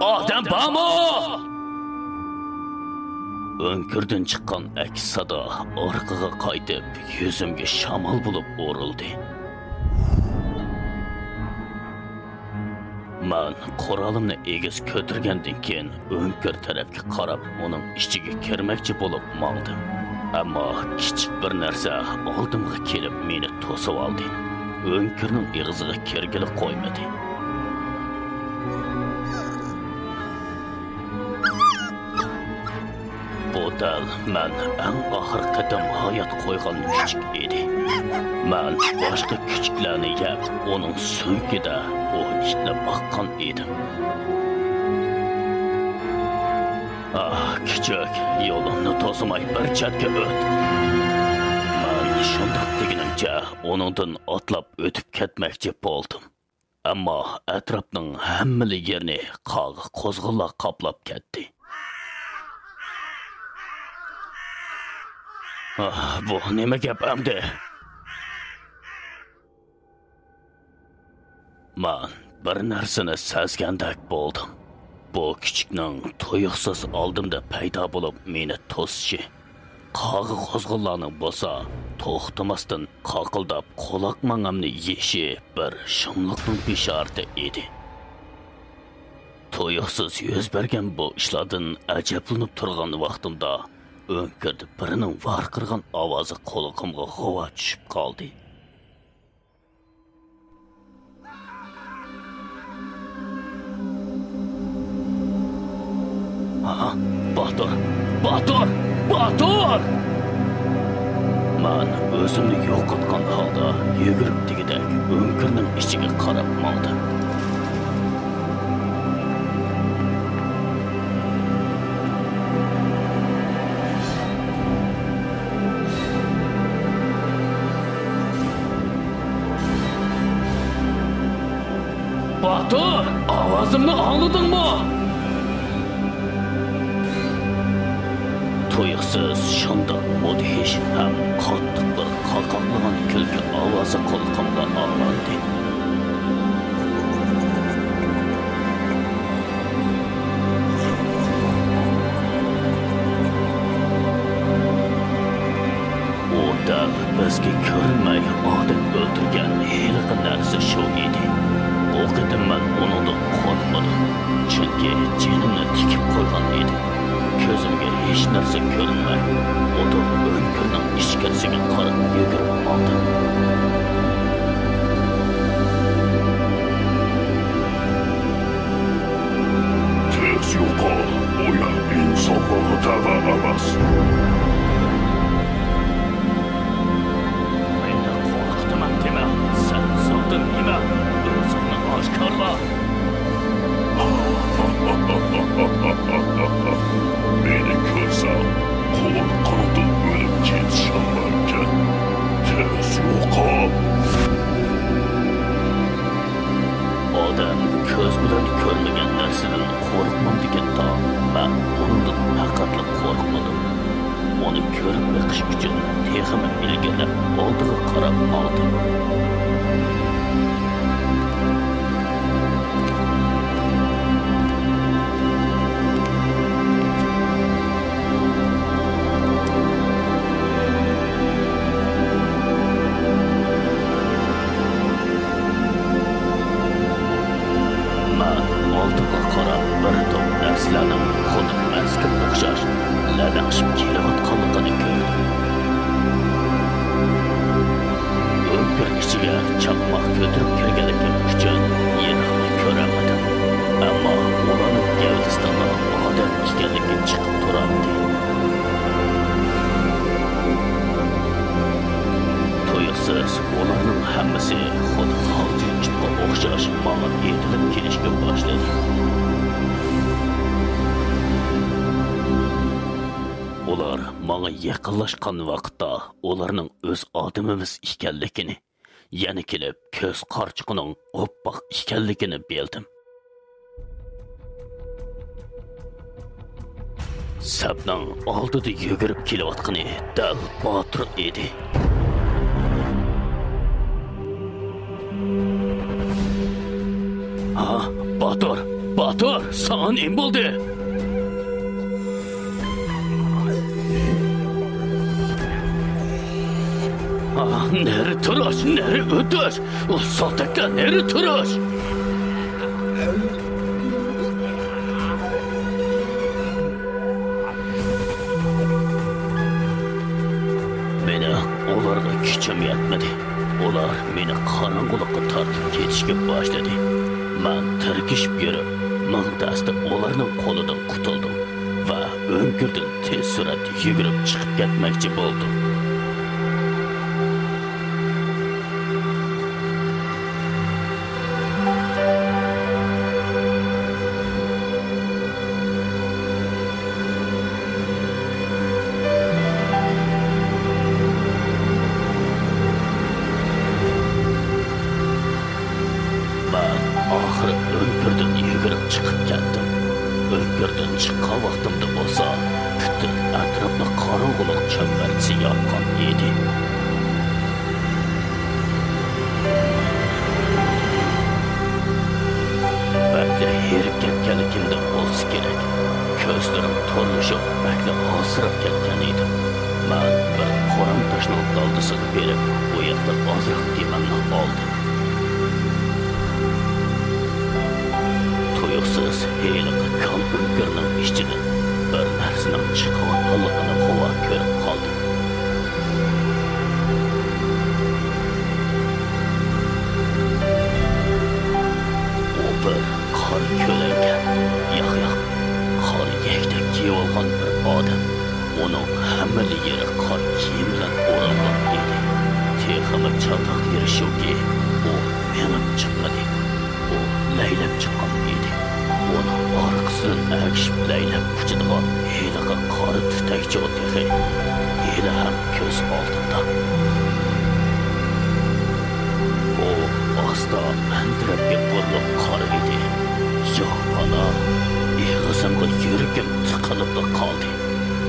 ئادەم بارمۇ؟ ئۆڭكۈردىن چىققان ئەكس سادا ئارقىغا قايتىپ، يۈزۈمگە شامال بولۇپ ئۇرۇلدى. مەن قورالىمنى ئېگىز كۆتۈرگەندىن كېيىن، ئۆڭكۈر تەرەپكە قاراپ، ئۇنىڭ ئىچىگە كىرمەكچى بولۇپ ماڭدىم. ئەمما كىچىك بىر نەرسە ئالدىمغا كېلىپ، مېنى توسۇۋالدى. ئۆڭكۈرنىڭ ئېغىزىغا كىرگىلى قويمىدى. بۇ دەل مەن ئەڭ ئاخىرقى قېتىم ھايات قويغان كۈچۈك ئىدى. مەن باشقا كۈچۈكلەرنى يەپ، ئۇنىڭ سۆڭىكىدە ئۇ ئىتنى باققان ئىدىم. ئاھ، كۈچۈك، يولۇمنى توسىماي بىر چەتكە ئۆت. مەن شۇنداق دېگىنىمچە ئۇنىڭدىن ئاتلاپ ئۆتۈپ كەتمەكچى بولدۇم. ئەمما ئەتراپنىڭ ھەممىلا يېرىنى قاغا قوزغىلار قاپلاپ كەتتى. ئاھ، بۇ نېمە گەپ ئەمدى؟ مەن بىر نەرسىنى سەزگەندەك بولدۇم. بۇ كۈچۈكنىڭ تۇيۇقسىز ئالدىمدا پەيدا بولۇپ مېنى توسۇشى، قاغا قوزغىلارنىڭ بولسا توختىماستىن قاقىلداپ قۇلاق مېڭەمنى يېيىشى بىر شۇملۇقنىڭ بېشارىتى ئىدى. تۇيۇقسىز يۈز بەرگەن بۇ ئىشلاردىن ئەجەبلىنىپ تۇرغان ۋاقتىمدا، ئۆڭكۈردە بىرىنىڭ ۋارقىرىغان ئاۋازى قۇلىقىمغا غۇۋا چۈشۈپ قالدى. ھا؟ باتۇر! باتۇر! باتۇر! مەن ئۆزۈمنى يوقاتقان ھالدا يۈگۈرۈپ دېگۈدەك ئۆڭكۈرنىڭ ئىچىگە قاراپ ماڭدىم. باتۇر، ئاۋازىمنى ئاڭلىدىڭمۇ؟ تۇيۇقسىز شۇنداق مۇدھىش ھەم قاتتىق بىر قاقاقلىغان كۈلكە ئاۋازى قۇلىقىمغا ئاڭلاندى. ئۇ دەل بىزگە كۆرۈنمەي ئادەم ئۆلتۈرگەن ھېلىقى نەرسە شۇ ئىدى. بۇ قېتىم مەن ئۇنىڭدىن قورقمىدىم، چۈنكى جېنىمنى تىكىپ قويغان ئىدىم. كۆزۈمگە ھېچ نەرسە كۆرۈنمەي، ئۇدۇل ئۆڭكۈرنىڭ ئىچكىرىسىگە قاراپ يۈگۈرۈپ ماڭدىم. ئالدىغا قاراپ ماڭدىم. مەن ئالدىمغا قاراپ بىر توپ نەرسىلەرنىڭ خۇددى ئەسكىگە ئوخشاش لەدەڭشىپ كېلىۋاتقانلىقىنى كۆردۈم. ئۆڭكۈر ئىچىگە چاقماق كۆتۈرۈپ كىرگەنلىكىم ئۈچۈن يىراقنى كۆرەلمىدىم. ئەمما ئۇلارنىڭ گەۋدىسىدىنلا ئادەم ئىكەنلىكى چىقىپ تۇراتتى. تۇيۇقسىز ئۇلارنىڭ ھەممىسى خۇددى خالتىلىق ئىتقا ئوخشاش ماڭا ئېتىلىپ كېلىشكە باشلىدى. ئۇلار ماڭا يېقىنلاشقان ۋاقىتتا ئۇلارنىڭ ئۆز ئادىمىمىز ئىكەنلىكىنى، يەنە كېلىپ كۆز قارىچۇقىنىڭ ئوپئاق ئىكەنلىكىنى بىلدىم. سەپنىڭ ئالدىدا يۈگۈرۈپ كېلىۋاتقىنى دەل باتۇر ئىدى. ھا، باتۇر، باتۇر، ساڭا نېمە بولدى؟ ھا، نېرى تۇرۇش، نېرى ئۆتۈش، ساتەكلەر نېرى تۇرۇش! مېنىڭ ئۇلارغا كۈچۈم يەتمىدى. ئۇلار مېنى قاراڭغۇلۇققا تارتىپ كېتىشكە باشلىدى. مەن تىركىشىپ يۈرۈپ، مىڭ دەستە ئۇلارنىڭ قولىدىن قۇتۇلدۇم ۋە ئۆڭكۈردىن تېز سۈرئەتتە يۈگۈرۈپ چىقىپ كەتمەكچى بولدۇم. مەن ئاخىرى ئۆڭكۈردىن يۈگۈرۈپ چىقىپ كەتتىم. ئۆڭكۈردىن چىققان ۋاقتىمدا بولسا، پۈتۈن ئەتراپنى قاراڭغۇلۇق چەمبەرچىسى ياپقان ئىدى. بەكلا ھېرىپ كەتكەنلىكىمدىن بولسا كېرەك، كۆزلىرىم تورلىشىپ، بەكلا ھاسىراپ كەتكەن ئىدىم. مەن بىر قورام تاشنىڭ دالدىسىغا بېرىپ، ئۇ يەردە ئازراق دېمىمنى ئالدىم. تۇيۇقسىز ھېلىقى كان ئۆڭكۈرنىڭ ئىچىدىن بىر نەرسىنىڭ چىقىۋاتقانلىقىنى غۇۋا كۆرۈپ قالدىم. ئۇ بىر قارا كۆلەڭگە، ياق، ياق، قارا يەكتەك كىيىۋالغان بىر ئادەم. ئۇنىڭ ھەممىلا يېرى قارا كىيىم بىلەن ئورالغان ئىدى. تېخىمۇ چاتاق يېرى شۇكى، ئۇ مېڭىپ چىقمىدى. ئۇ لەيلەپ چىققان ئىدى. ئۇنىڭ ئارقىسىدىن ئەگىشىپ لەيلەپ ئۇچىدىغان ھېلىقى قارا تۈتەكچۇ تېخى ھېلىھەم كۆز ئالدىمدا. ئۇ ئاستا مەن تەرەپكە بۇرۇلۇپ قارىدى. يا پانا، ئېغىزىمغا يۈرىكىم تىقىلىپلا قالدى.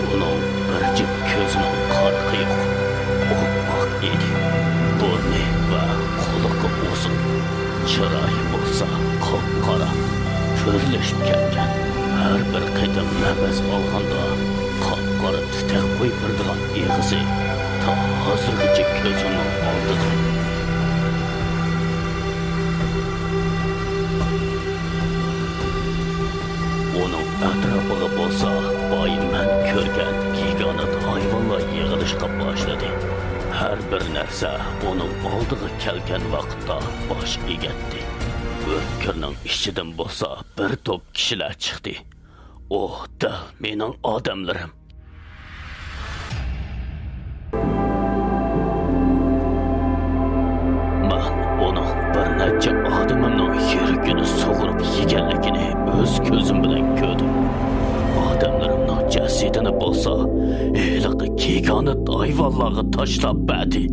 ئۇنىڭ بىر جۈپ كۆزىنىڭ قارىقى يوق، ئوپئاق ئىدى. بۇرنى ۋە قۇلىقى ئۇزۇن، چىرايى بولسا قاپقارا، پۈرلىشىپ كەتكەن. ھەر بىر قېتىم نەپەس ئالغاندا، قاپقارا تۈتەك قۇيۇپ بېرىدىغان ئېغىزى تا ھازىرغىچە كۆزۈمنىڭ ئالدىدا. ئۇنىڭ ئەتراپىغا بولسا بايا مەن كۆرگەن گىگانت ھايۋانلار يىغىلىشقا باشلىدى. ھەر بىر نەرسە ئۇنىڭ ئالدىغا كەلگەن ۋاقىتتا باش ئېگەتتى. ئۆڭكۈرنىڭ ئىچىدىن بولسا بىر توپ كىشىلەر چىقتى. ئۇ دەل مېنىڭ ئادەملىرىم. مەن ئۇنىڭ بىر نەچچە ئادىمىمنىڭ يۈرىكىنى سۇغۇرۇپ يېگەنلىكىنى ئۆز كۆزۈم بىلەن كۆردۈم. ئادەملىرىمنىڭ جەسىتىنى بولسا ھېلىقى گىگانت ھايۋانلارغا تاشلاپ بەردى.